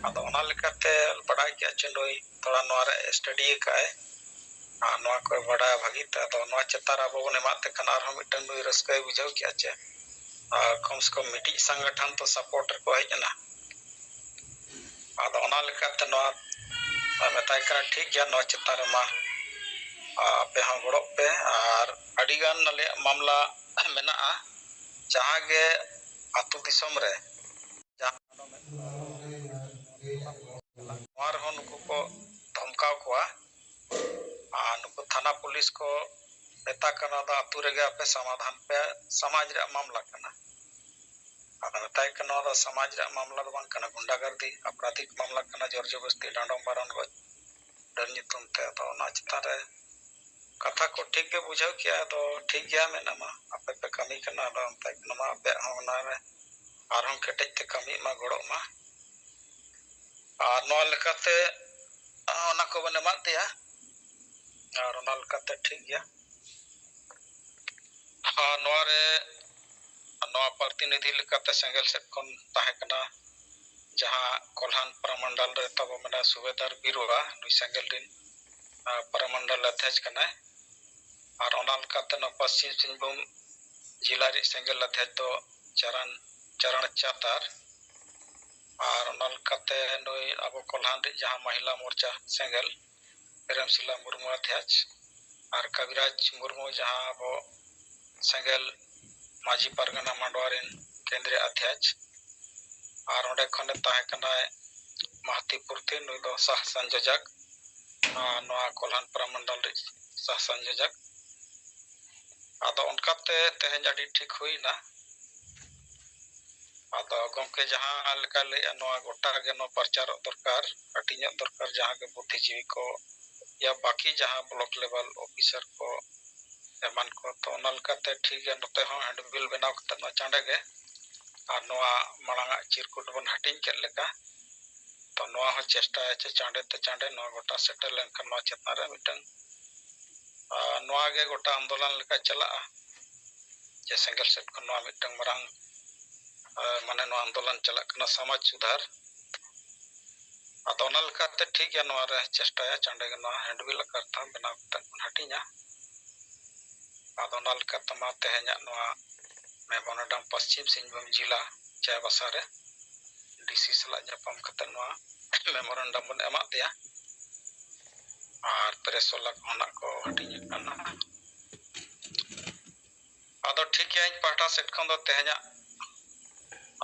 ᱟᱫᱚ ᱚᱱᱟ ᱞᱮᱠᱟᱛᱮ ᱵᱟᱰᱟᱭ ᱠᱮᱜᱼᱟ ᱪᱮ ᱱᱩᱭ ᱛᱷᱚᱲᱟ ᱱᱚᱣᱟ ᱨᱮ ᱥᱴᱟᱰᱤ ᱟᱠᱟᱫᱼᱟᱭ ᱟᱨ ᱱᱚᱣᱟ ᱠᱚᱭ ᱵᱟᱰᱟᱭᱟ ᱵᱷᱟᱹᱜᱤ ᱛᱮ᱾ ᱟᱫᱚ ᱱᱚᱣᱟ ᱪᱮᱛᱟᱱ ᱨᱮ ᱟᱵᱚ ᱵᱚᱱ ᱮᱢᱟᱜ ᱛᱮ ᱠᱷᱟᱱ ᱟᱨᱦᱚᱸ ᱢᱤᱫᱴᱟᱝ ᱱᱩᱭ ᱨᱟᱹᱥᱠᱟᱹᱭ ᱵᱩᱡᱷᱟᱹᱣ ᱠᱮᱜᱼᱟ ᱪᱮ, ᱟᱨ ᱠᱚᱢ ᱥᱮ ᱠᱚᱢ ᱢᱤᱫᱴᱤᱡ ᱥᱚᱝᱜᱚᱴᱷᱚᱱ ᱛᱚ ᱥᱟᱯᱳᱨᱴ ᱨᱮᱠᱚ ᱦᱮᱡ ᱮᱱᱟ᱾ ᱟᱫᱚ ᱚᱱᱟ ᱞᱮᱠᱟᱛᱮ ᱱᱚᱣᱟ ᱢᱮᱛᱟᱭ ᱠᱟᱱᱟ, ᱴᱷᱤᱠ ᱜᱮᱭᱟ, ᱱᱚᱣᱟ ᱪᱮᱛᱟᱱ ᱨᱮᱢᱟ ᱟᱯᱮ ᱦᱚᱸ ᱜᱚᱲᱚᱜ ᱯᱮ᱾ ᱟᱨ ᱟᱹᱰᱤᱜᱟᱱ ᱟᱞᱮᱭᱟᱜ ᱢᱟᱢᱞᱟ ᱢᱮᱱᱟᱜᱼᱟ, ᱡᱟᱦᱟᱸ ᱜᱮ ᱟᱹᱛᱩ ᱫᱤᱥᱚᱢ ᱨᱮ ᱡᱟᱦᱟᱸ ᱱᱚᱣᱟ ᱨᱮᱦᱚᱸ ᱱᱩᱠᱩ ᱠᱚ ᱫᱷᱚᱢᱠᱟᱣ ᱠᱚᱣᱟ᱾ ᱟᱨ ᱱᱩᱠᱩ ᱛᱷᱟᱱᱟ ᱯᱩᱞᱤᱥ ᱠᱚ ᱢᱮᱛᱟ ᱠᱟᱱᱟ, ᱫᱚ ᱟᱹᱛᱩ ᱨᱮᱜᱮ ᱟᱯᱮ ᱥᱚᱢᱟᱫᱷᱟᱱ ᱯᱮ, ᱥᱚᱢᱟᱡᱽ ᱨᱮᱭᱟᱜ ᱢᱟᱢᱞᱟ ᱠᱟᱱᱟ᱾ ᱟᱫᱚ ᱢᱮᱛᱟᱭ ᱠᱟᱱᱟ, ᱱᱚᱣᱟ ᱫᱚ ᱥᱚᱢᱟᱡᱽ ᱨᱮᱭᱟᱜ ᱢᱟᱢᱞᱟ ᱫᱚ ᱵᱟᱝ ᱠᱟᱱᱟ, ᱜᱩᱱᱰᱟᱜᱟᱨᱫᱤ, ᱟᱯᱨᱟᱫᱷᱤᱠ ᱢᱟᱢᱞᱟ ᱠᱟᱱᱟ, ᱡᱳᱨ ᱡᱚᱵᱚᱥᱛᱤ, ᱰᱟᱸᱰᱚᱢ ᱵᱟᱨᱚᱱ, ᱜᱚᱡ, ᱰᱟᱹᱱ ᱧᱩᱛᱩᱢ ᱛᱮ᱾ ᱟᱫᱚ ᱚᱱᱟ ᱪᱮᱛᱟᱱ ᱨᱮ ᱠᱟᱛᱷᱟ ᱠᱚ ᱴᱷᱤᱠ ᱜᱮ ᱵᱩᱡᱷᱟᱹᱣ ᱠᱮᱜᱼᱟ᱾ ᱟᱫᱚ ᱴᱷᱤᱠ ᱜᱮᱭᱟ, ᱢᱮᱱᱟᱢᱟ ᱟᱯᱮ ᱯᱮ ᱠᱟᱹᱢᱤ ᱠᱟᱱᱟ, ᱟᱫᱚ ᱢᱮᱛᱟᱭ ᱠᱟᱱᱟ, ᱢᱟ ᱟᱯᱮᱭᱟᱜ ᱦᱚᱸ ᱚᱱᱟ ᱨᱮ ᱟᱨᱦᱚᱸ ᱠᱮᱴᱮᱡ ᱛᱮ ᱠᱟᱹᱢᱤ ᱢᱟ, ᱜᱚᱲᱚᱜ ᱢᱟ᱾ ᱟᱨ ᱱᱚᱣᱟ ᱞᱮᱠᱟᱛᱮ, ᱟᱸ, ᱚᱱᱟ ᱠᱚᱵᱚᱱ ᱮᱢᱟᱫ ᱯᱮᱭᱟ᱾ ᱟᱨ ᱚᱱᱟ ᱞᱮᱠᱟᱛᱮ ᱴᱷᱤᱠ ᱜᱮᱭᱟ᱾ ᱟᱨ ᱱᱚᱣᱟ ᱨᱮ, ᱱᱚᱣᱟ ᱯᱨᱚᱛᱤᱱᱤᱫᱷᱤ ᱞᱮᱠᱟᱛᱮ ᱥᱮᱸᱜᱮᱞ ᱥᱮᱫ ᱠᱷᱚᱱ ᱛᱟᱦᱮᱸ ᱠᱟᱱᱟ, ᱡᱟᱦᱟᱸ ᱠᱚᱞᱦᱟᱱ ᱯᱨᱟᱢᱚᱱᱰᱚᱞ ᱨᱮ ᱛᱟᱵᱚ ᱢᱮᱱᱟᱭ ᱥᱩᱵᱮᱫᱟᱨ ᱵᱤᱨᱩᱣᱟ, ᱱᱩᱭ ᱥᱮᱸᱜᱮᱞ ᱨᱤᱱ, ᱟᱸ, ᱯᱨᱟᱢᱚᱱᱰᱚᱞ ᱚᱫᱷᱭᱚᱠᱥ ᱠᱟᱱᱟᱭ᱾ ᱟᱨ ᱚᱱᱟ ᱞᱮᱠᱟᱛᱮ ᱱᱚᱣᱟ ᱯᱚᱥᱪᱤᱢ ᱥᱤᱝᱵᱷᱩᱢ ᱡᱮᱞᱟ ᱨᱤᱡ ᱥᱮᱸᱜᱮᱞ ᱚᱫᱷᱭᱚᱠᱥ ᱫᱚ ᱪᱟᱨᱟᱱ, ᱪᱟᱨᱟᱱ ᱪᱟᱛᱟᱨ᱾ ᱟᱨ ᱚᱱᱟ ᱞᱮᱠᱟᱛᱮ ᱱᱩᱭ ᱟᱵᱚ ᱠᱚᱞᱦᱟᱱ ᱨᱤᱡ ᱡᱟᱦᱟᱸ ᱢᱚᱦᱤᱞᱟ ᱢᱳᱨᱪᱟ ᱥᱮᱸᱜᱮᱞ, ᱯᱨᱮᱢᱥᱤᱞᱟ ᱢᱩᱨᱢᱩ ᱚᱫᱷᱭᱚᱠᱥ, ᱟᱨ ᱠᱟᱵᱤᱨᱟᱡᱽ ᱢᱩᱨᱢᱩ ᱡᱟᱦᱟᱸ ᱟᱵᱚ ᱥᱮᱸᱜᱮᱞ ᱢᱟᱹᱡᱷᱤ ᱯᱟᱨᱜᱟᱱᱟ ᱢᱟᱰᱣᱟ ᱨᱮᱱ ᱠᱮᱱᱫᱨᱤᱭᱚ ᱚᱫᱷᱭᱚᱠᱥ, ᱟᱨ ᱚᱸᱰᱮ ᱠᱷᱚᱱᱮ ᱛᱟᱦᱮᱸ ᱠᱟᱱᱟᱭ ᱢᱟᱦᱟᱛᱤ ᱯᱩᱨᱛᱤ, ᱱᱩᱭ ᱫᱚ ᱥᱟᱦ ᱥᱚᱝᱡᱳᱡᱚᱠ, ᱟᱨ ᱱᱚᱣᱟ ᱠᱚᱞᱦᱟᱱ ᱯᱨᱟᱢᱚᱱᱰᱚᱞ ᱨᱤᱡ ᱥᱟᱦ ᱥᱚᱝᱡᱳᱡᱚᱠ᱾ ᱟᱫᱚ ᱚᱱᱠᱟᱛᱮ ᱛᱮᱦᱮᱧ ᱟᱹᱰᱤ ᱴᱷᱤᱠ ᱦᱩᱭᱱᱟ᱾ ᱟᱫᱚ ᱜᱚᱢᱠᱮ ᱡᱟᱦᱟᱸ ᱞᱮᱠᱟ ᱞᱟᱹᱭᱮᱜᱼᱟ, ᱱᱚᱣᱟ ᱜᱚᱴᱟ ᱜᱮ ᱱᱚᱣᱟ ᱯᱨᱚᱪᱟᱨᱚᱜ ᱫᱚᱨᱠᱟᱨ, ᱦᱟᱹᱴᱤᱧᱚᱜ ᱫᱚᱨᱠᱟᱨ, ᱡᱟᱦᱟᱸ ᱜᱮ ᱵᱩᱫᱽᱫᱷᱤᱡᱤᱵᱤ ᱠᱚ ᱭᱟ ᱵᱟᱹᱠᱤ ᱡᱟᱦᱟᱸ ᱵᱞᱚᱠ ᱞᱮᱵᱮᱞ ᱚᱯᱷᱤᱥᱟᱨ ᱠᱚ ᱮᱢᱟᱱ ᱠᱚ᱾ ᱛᱚ ᱚᱱᱟ ᱞᱮᱠᱟᱛᱮ ᱴᱷᱤᱠ ᱜᱮᱭᱟ, ᱱᱚᱛᱮ ᱦᱚᱸ ᱦᱮᱱᱰᱵᱤᱞ ᱵᱮᱱᱟᱣ ᱠᱟᱛᱮ ᱱᱚᱣᱟ ᱪᱟᱸᱰᱮ ᱜᱮ ᱟᱨ ᱱᱚᱣᱟ ᱢᱟᱲᱟᱝ ᱟᱜ ᱪᱤᱨᱠᱩᱴ ᱵᱚᱱ ᱦᱟᱹᱴᱤᱧ ᱠᱮᱫ ᱞᱮᱠᱟ, ᱛᱚ ᱱᱚᱣᱟ ᱦᱚᱸ ᱪᱮᱥᱴᱟᱭᱟ ᱪᱮ ᱪᱟᱸᱰᱮ ᱛᱮ ᱪᱟᱸᱰᱮ ᱱᱚᱣᱟ ᱜᱚᱴᱟ ᱥᱮᱴᱮᱨ ᱞᱮᱱᱠᱷᱟᱱ ᱱᱚᱣᱟ ᱪᱮᱛᱟᱱ ᱨᱮ ᱢᱤᱫᱴᱟᱝ, ᱟᱨ ᱱᱚᱣᱟ ᱜᱮ ᱜᱚᱴᱟ ᱟᱱᱫᱳᱞᱚᱱ ᱞᱮᱠᱟ ᱪᱟᱞᱟᱜᱼᱟ᱾ ᱡᱮ ᱥᱮᱸᱜᱮᱞ ᱥᱮᱫ ᱠᱷᱚᱱ ᱱᱚᱣᱟ ᱢᱤᱫᱴᱟᱝ ᱢᱟᱨᱟᱝ, ᱟᱨ ᱢᱟᱱᱮ ᱱᱚᱣᱟ ᱟᱱᱫᱳᱞᱚᱱ ᱪᱟᱞᱟᱜ ᱠᱟᱱᱟ ᱥᱚᱢᱟᱡᱽ ᱥᱩᱫᱷᱟᱨ᱾ ᱟᱫᱚ ᱚᱱᱟ ᱞᱮᱠᱟᱛᱮ ᱴᱷᱤᱠ ᱜᱮᱭᱟ, ᱱᱚᱣᱟ ᱨᱮ ᱪᱮᱥᱴᱟᱭᱟ ᱪᱟᱸᱰᱮ ᱜᱮ ᱱᱚᱣᱟ ᱦᱮᱱᱰᱵᱤᱞ ᱟᱠᱟᱨ ᱛᱮ ᱵᱮᱱᱟᱣ ᱠᱟᱛᱮ ᱵᱚᱱ ᱦᱟᱹᱴᱤᱧᱟ᱾ ᱟᱫᱚ ᱚᱱᱟ ᱞᱮᱠᱟᱛᱮ ᱢᱟ ᱛᱮᱦᱮᱧᱟᱜ ᱱᱚᱣᱟ ᱢᱮᱢᱳᱨᱮᱱᱰᱟᱢ ᱯᱚᱥᱪᱤᱢ ᱥᱤᱝᱵᱷᱩᱢ ᱡᱮᱞᱟ ᱪᱟᱭᱵᱟᱥᱟ ᱨᱮ ᱰᱤᱥᱤ ᱥᱟᱞᱟᱜ ᱧᱟᱯᱟᱢ ᱠᱟᱛᱮ ᱱᱚᱣᱟ ᱢᱮᱢᱳᱨᱮᱱᱰᱟᱢ ᱵᱚᱱ ᱮᱢᱟᱫ ᱫᱮᱭᱟ᱾ ᱟᱨ ᱯᱨᱮᱥ ᱵᱟᱞᱟ ᱠᱚᱦᱚᱸ ᱱᱟᱜ ᱠᱚ ᱦᱟᱹᱴᱤᱧ ᱟᱠᱟᱱᱟ᱾ ᱟᱫᱚ ᱴᱷᱤᱠ ᱜᱮᱭᱟ, ᱤᱧ ᱯᱟᱦᱴᱟ ᱥᱮᱫ ᱠᱷᱚᱱ ᱫᱚ ᱛᱮᱦᱮᱧᱟᱜ,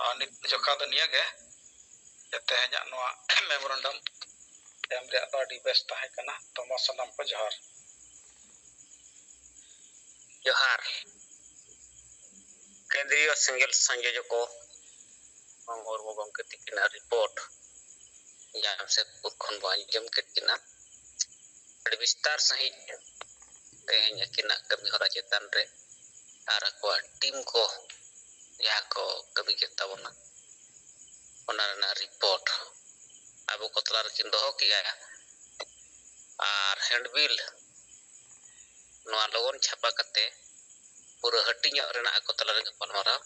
ᱟᱨ ᱱᱤᱛ ᱡᱚᱠᱷᱟ ᱫᱚ ᱱᱤᱭᱟᱹ ᱜᱮ, ᱡᱮ ᱛᱮᱦᱮᱧᱟᱜ ᱱᱚᱣᱟ ᱢᱮᱢᱳᱨᱮᱱᱰᱟᱢ ᱮᱢ ᱨᱮᱭᱟᱜ ᱫᱚ ᱟᱹᱰᱤ ᱵᱮᱥ ᱛᱟᱦᱮᱸ ᱠᱟᱱᱟ᱾ ᱛᱚ ᱢᱟ ᱥᱟᱱᱟᱢ ᱠᱚ ᱡᱚᱦᱟᱨ᱾ ᱡᱚᱦᱟᱨ᱾ ᱠᱮᱱᱫᱨᱤᱭᱚ ᱥᱮᱸᱜᱮᱞ ᱥᱚᱝᱭᱳᱡᱚᱠᱚ ᱢᱩᱨᱢᱩ ᱜᱚᱢᱠᱮ ᱛᱤᱠᱤᱱᱟᱜ ᱨᱤᱯᱳᱨᱴ ᱡᱟᱢᱥᱮᱫᱽᱯᱩᱨ ᱠᱷᱚᱱ ᱵᱚ ᱟᱸᱡᱚᱢ ᱠᱮᱫ ᱠᱤᱱᱟ᱾ ᱟᱹᱰᱤ ᱵᱤᱥᱛᱟᱨ ᱥᱟᱺᱦᱤᱡ ᱛᱮᱦᱮᱧ ᱟᱹᱠᱤᱱᱟᱜ ᱠᱟᱹᱢᱤ ᱦᱚᱨᱟ ᱪᱮᱛᱟᱱ ᱨᱮ ᱟᱨ ᱟᱠᱚᱣᱟᱜ ᱴᱤᱢ ᱠᱚ ᱡᱟᱦᱟᱸ ᱠᱚ ᱠᱟᱹᱢᱤ ᱠᱮᱫ ᱛᱟᱵᱚᱱᱟ, ᱚᱱᱟ ᱨᱮᱱᱟᱜ ᱨᱤᱯᱳᱨᱴ ᱟᱵᱚ ᱠᱚ ᱛᱟᱞᱟ ᱨᱮᱠᱤᱱ ᱫᱚᱦᱚ ᱠᱮᱜᱼᱟ᱾ ᱟᱨ ᱦᱮᱱᱰᱵᱤᱞ ᱱᱚᱣᱟ ᱞᱚᱜᱚᱱ ᱪᱷᱟᱯᱟ ᱠᱟᱛᱮ ᱯᱩᱨᱟᱹ ᱦᱟᱹᱴᱤᱧᱚᱜ ᱨᱮᱱᱟᱜ ᱟᱠᱚ ᱛᱟᱞᱟᱨᱮ ᱜᱟᱯᱟᱞᱢᱟᱨᱟᱣ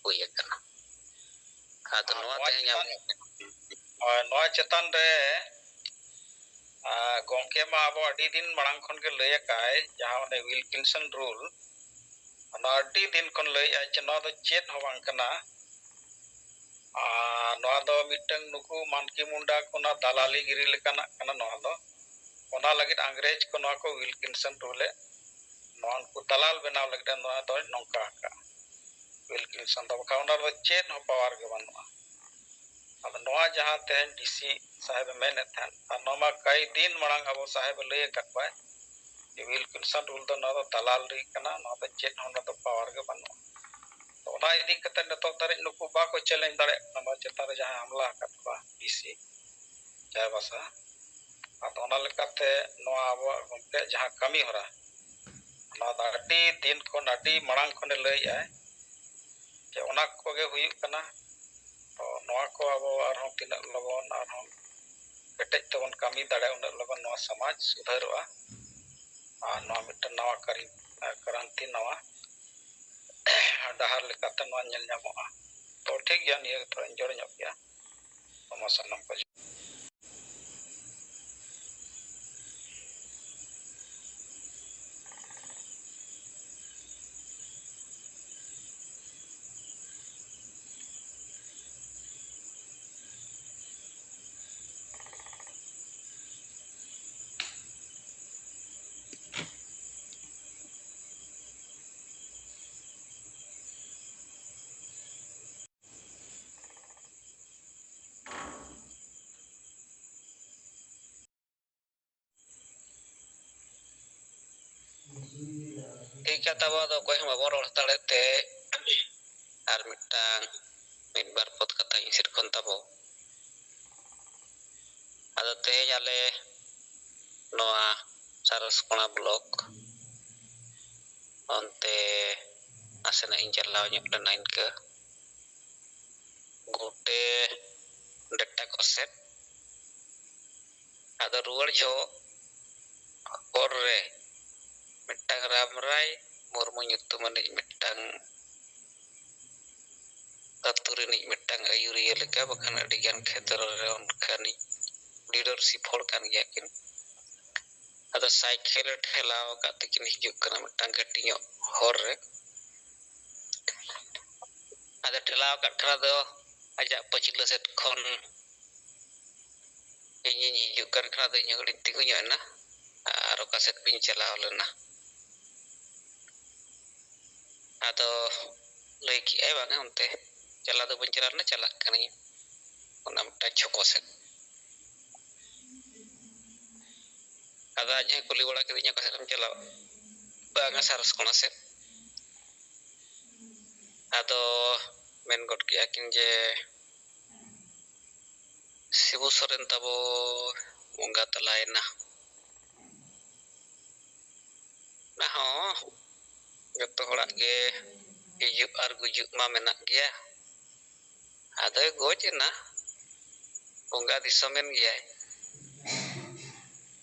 ᱦᱩᱭ ᱟᱠᱟᱱᱟ᱾ ᱟᱫᱚ ᱟᱨ ᱱᱚᱣᱟ ᱱᱚᱣᱟ ᱛᱮᱦᱮᱧ ᱟᱵᱚ ᱪᱮᱛᱟᱱ, ᱦᱳᱭ, ᱱᱚᱣᱟ ᱪᱮᱛᱟᱱ ᱨᱮ, ᱟᱨ ᱜᱚᱢᱠᱮ ᱢᱟ ᱟᱵᱚ ᱟᱹᱰᱤ ᱫᱤᱱ ᱢᱟᱲᱟᱝ ᱠᱷᱚᱱ ᱜᱮ ᱞᱟᱹᱭ ᱟᱠᱟᱫ ᱡᱟᱦᱟᱸ ᱚᱱᱮ ᱣᱤᱞᱠᱤᱱᱥᱚᱱ ᱨᱩᱞ, ᱚᱱᱟ ᱟᱹᱰᱤ ᱫᱤᱱ ᱠᱷᱚᱱ ᱞᱟᱹᱭᱮᱫᱼᱟᱭ ᱡᱮ ᱱᱚᱣᱟ ᱫᱚ ᱪᱮᱫ ᱦᱚᱸ ᱵᱟᱝ ᱠᱟᱱᱟ᱾ ᱟᱨ ᱱᱚᱣᱟ ᱫᱚ ᱢᱤᱫᱴᱟᱝ ᱱᱩᱠᱩ ᱢᱟᱱᱠᱤ ᱢᱩᱱᱰᱟ ᱠᱚ ᱚᱱᱟ ᱫᱟᱞᱟᱞᱤ ᱜᱤᱨᱤ ᱞᱮᱠᱟᱱᱟᱜ ᱠᱟᱱᱟ ᱱᱚᱣᱟ ᱫᱚ᱾ ᱚᱱᱟ ᱞᱟᱹᱜᱤᱫ ᱤᱝᱨᱮᱡᱽ ᱠᱚ ᱱᱚᱣᱟ ᱠᱚ ᱣᱤᱞᱠᱤᱱᱥᱚᱱ ᱨᱩᱞ ᱮ, ᱱᱚᱣᱟ ᱩᱱᱠᱩ ᱫᱟᱞᱟᱞ ᱵᱮᱱᱟᱣ ᱞᱟᱹᱜᱤᱫ ᱮ ᱱᱚᱣᱟ ᱫᱚᱭ ᱱᱚᱝᱠᱟ ᱟᱠᱟᱫᱼᱟ ᱣᱤᱞᱠᱤᱱᱥᱚᱱ ᱫᱚ, ᱵᱟᱠᱷᱟᱱ ᱚᱱᱟ ᱨᱮᱫᱚ ᱪᱮᱫ ᱦᱚᱸ ᱯᱟᱣᱟᱨ ᱜᱮ ᱵᱟᱹᱱᱩᱜᱼᱟ᱾ ᱟᱫᱚ ᱱᱚᱣᱟ ᱡᱟᱦᱟᱸ ᱛᱮᱦᱮᱧ ᱰᱤᱥᱤ ᱥᱟᱦᱮᱵ ᱮ ᱢᱮᱱᱮᱫ ᱛᱟᱦᱮᱸᱫ, ᱟᱨ ᱱᱚᱣᱟ ᱢᱟ ᱠᱟᱭ ᱫᱤᱱ ᱢᱟᱲᱟᱝ ᱟᱵᱚ ᱥᱟᱦᱮᱵ ᱮ ᱞᱟᱹᱭ ᱟᱠᱟᱫ ᱠᱚᱣᱟᱭ ᱡᱮ ᱣᱤᱞᱠᱤᱱᱥᱚᱱ ᱨᱩᱞ ᱫᱚ ᱱᱚᱣᱟ ᱫᱚ ᱫᱟᱞᱟᱞ ᱨᱮ ᱠᱟᱱᱟ, ᱱᱚᱣᱟ ᱫᱚ ᱪᱮᱫ ᱦᱚᱸ ᱚᱱᱟ ᱫᱚ ᱯᱟᱣᱟᱨ ᱜᱮ ᱵᱟᱹᱱᱩᱜᱼᱟ᱾ ᱛᱚ ᱚᱱᱟ ᱤᱫᱤ ᱠᱟᱛᱮ ᱱᱤᱛᱚᱜ ᱫᱷᱟᱹᱨᱤᱡ ᱱᱩᱠᱩ ᱵᱟᱠᱚ ᱪᱮᱞᱮᱧᱡᱽ ᱫᱟᱲᱮᱭᱟᱜ ᱠᱟᱱᱟ, ᱱᱚᱣᱟ ᱪᱮᱛᱟᱱ ᱨᱮ ᱡᱟᱦᱟᱸ ᱦᱟᱢᱞᱟ ᱟᱠᱟᱫ ᱠᱚᱣᱟ ᱰᱤᱥᱤ ᱪᱟᱭᱵᱟᱥᱟ᱾ ᱟᱫᱚ ᱚᱱᱟ ᱞᱮᱠᱟᱛᱮ ᱱᱚᱣᱟ ᱟᱵᱚᱣᱟᱜ ᱜᱚᱢᱠᱮ ᱡᱟᱦᱟᱸ ᱠᱟᱹᱢᱤ ᱦᱚᱨᱟ, ᱚᱱᱟ ᱫᱚ ᱟᱹᱰᱤ ᱫᱤᱱ ᱠᱷᱚᱱ, ᱟᱹᱰᱤ ᱢᱟᱲᱟᱝ ᱠᱷᱚᱱᱮ ᱞᱟᱹᱭᱮᱫᱼᱟᱭ ᱡᱮ ᱚᱱᱟ ᱠᱚᱜᱮ ᱦᱩᱭᱩᱜ ᱠᱟᱱᱟ᱾ ᱛᱚ ᱱᱚᱣᱟ ᱠᱚ ᱟᱵᱚ ᱟᱨᱦᱚᱸ ᱛᱤᱱᱟᱹᱜ ᱞᱚᱜᱚᱱ ᱟᱨᱦᱚᱸ ᱠᱮᱴᱮᱡ ᱛᱮᱵᱚᱱ ᱠᱟᱹᱢᱤ ᱫᱟᱲᱮᱭᱟᱜᱼᱟ, ᱩᱱᱟᱹᱜ ᱞᱚᱜᱚᱱ ᱱᱚᱣᱟ ᱥᱚᱢᱟᱡᱽ ᱥᱩᱫᱷᱟᱹᱨᱚᱜᱼᱟ᱾ ᱟᱨ ᱱᱚᱣᱟ ᱢᱤᱫᱴᱟᱝ ᱱᱟᱣᱟ ᱠᱟᱹᱨᱤ-, ᱠᱨᱟᱱᱛᱤ, ᱱᱟᱣᱟ ᱰᱟᱦᱟᱨ ᱞᱮᱠᱟᱛᱮ ᱱᱚᱣᱟ ᱧᱮᱞ ᱧᱟᱢᱚᱜᱼᱟ᱾ ᱛᱚ ᱴᱷᱤᱠ ᱜᱮᱭᱟ, ᱱᱤᱭᱟᱹ ᱜᱮ ᱛᱷᱚᱲᱟᱧ ᱡᱳᱨ ᱧᱚᱜ ᱜᱮᱭᱟ᱾ ᱛᱚ ᱢᱟ ᱥᱟᱱᱟᱢ ᱠᱚ ᱴᱷᱤᱠ ᱜᱮᱭᱟ, ᱛᱟᱵᱚ ᱟᱫᱚ ᱚᱠᱚᱭ ᱦᱚᱸ ᱵᱟᱵᱚᱱ ᱨᱚᱲ ᱦᱟᱛᱟᱲᱮᱫ ᱛᱮ ᱟᱨ ᱢᱤᱫᱴᱟᱝ ᱢᱤᱫ ᱵᱟᱨ ᱯᱚᱫ ᱠᱟᱛᱷᱟᱧ ᱩᱭᱦᱟᱹᱨ ᱠᱷᱚᱱ ᱛᱟᱵᱚ᱾ ᱟᱫᱚ ᱛᱮᱦᱮᱧ ᱟᱞᱮ ᱱᱚᱣᱟ ᱥᱟᱨᱚᱥᱠᱚᱬᱟ ᱵᱞᱚᱠ ᱚᱱᱛᱮ ᱱᱟᱥᱮᱱᱟᱜ ᱤᱧ ᱪᱟᱞᱟᱣ ᱧᱚᱜ ᱞᱮᱱᱟ ᱤᱱᱠᱟᱹ ᱜᱷᱩᱴᱮ ᱰᱮᱴᱟ ᱠᱚ ᱥᱮᱫ᱾ ᱟᱫᱚ ᱨᱩᱣᱟᱹᱲ ᱡᱚᱦᱚᱜ ᱦᱚᱨ ᱨᱮ ᱢᱤᱫᱴᱟᱝ ᱨᱟᱢᱨᱟᱭ ᱢᱩᱨᱢᱩ ᱧᱩᱛᱩᱢᱟᱱᱤᱡ ᱢᱤᱫᱴᱟᱝ ᱟᱹᱛᱩ ᱨᱤᱱᱤᱡ ᱢᱤᱫᱴᱟᱝ ᱟᱹᱭᱩᱨᱤᱭᱟᱹ ᱞᱮᱠᱟ, ᱵᱟᱠᱷᱟᱱ ᱟᱹᱰᱤᱜᱟᱱ ᱠᱷᱮᱛᱨᱚ ᱨᱮ ᱚᱱᱠᱟᱱᱤᱡ leadership ᱦᱚᱲ ᱠᱟᱱ ᱜᱮᱭᱟ ᱠᱤᱱ᱾ ᱟᱫᱚ ᱥᱟᱭᱠᱮᱞ ᱮ ᱴᱷᱮᱞᱟᱣ ᱟᱠᱟᱫ ᱛᱮᱠᱤᱱ ᱦᱤᱡᱩᱜ ᱠᱟᱱᱟ ᱢᱤᱫᱴᱟᱝ ᱠᱟᱹᱴᱤᱡ ᱧᱚᱜ ᱦᱚᱨ ᱨᱮ᱾ ᱟᱫᱚ ᱴᱷᱮᱞᱟᱣ ᱟᱠᱟᱫ ᱠᱷᱟᱱ ᱟᱫᱚ ᱟᱡᱟᱜ ᱯᱟᱹᱪᱷᱞᱟᱹ ᱥᱮᱫ ᱠᱷᱚᱱ ᱤᱧᱤᱧ ᱦᱤᱡᱩᱜ ᱠᱟᱱ ᱠᱷᱟᱱ ᱟᱫᱚ ᱤᱧ ᱦᱚᱸ ᱠᱟᱹᱴᱤᱡ ᱛᱤᱸᱜᱩ ᱧᱚᱜ ᱮᱱᱟ᱾ ᱟᱨ ᱚᱠᱟ ᱥᱮᱫ ᱵᱤᱱ ᱪᱟᱞᱟᱣ ᱞᱮᱱᱟ? ᱟᱫᱚ ᱞᱟᱹᱭ ᱠᱮᱜᱼᱟᱭ, "ᱵᱟᱝᱟ, ᱚᱱᱛᱮ ᱪᱟᱞᱟᱣ ᱫᱚ ᱵᱟᱹᱧ ᱪᱟᱞᱟᱣ ᱞᱮᱱᱟ, ᱪᱟᱞᱟᱜ ᱠᱟᱹᱱᱟᱹᱧ ᱚᱱᱟ ᱢᱤᱫᱴᱟᱝ ᱪᱷᱚᱠᱚ ᱥᱮᱫ᱾" ᱟᱫᱚ ᱟᱡ ᱦᱚᱸᱭ ᱠᱩᱞᱤ ᱵᱟᱲᱟ ᱠᱤᱫᱤᱧᱟ, "ᱚᱠᱟ ᱥᱮᱫ ᱮᱢ ᱪᱟᱞᱟᱣ?" "ᱵᱟᱝᱟ, ᱥᱟᱨᱚᱥᱠᱚᱬᱟ ᱥᱮᱫ᱾" ᱟᱫᱚ ᱢᱮᱱ ᱜᱚᱫ ᱠᱮᱜᱼᱟ ᱠᱤᱱ ᱡᱮ, "ᱥᱤᱵᱩ ᱥᱚᱨᱮᱱ ᱛᱟᱵᱚ ᱵᱚᱸᱜᱟ ᱛᱟᱞᱟᱭᱮᱱᱟ᱾" ᱚᱱᱟ ᱦᱚᱸ ᱡᱚᱛᱚ ᱦᱚᱲᱟᱜ ᱜᱮ ᱦᱤᱡᱩᱜ ᱟᱨ ᱜᱩᱡᱩᱜ ᱢᱟ ᱢᱮᱱᱟᱜ ᱜᱮᱭᱟ᱾ ᱟᱫᱚᱭ ᱜᱚᱡ ᱮᱱᱟ, ᱵᱚᱸᱜᱟ ᱫᱤᱥᱚᱢ ᱮᱱ ᱜᱮᱭᱟᱭ᱾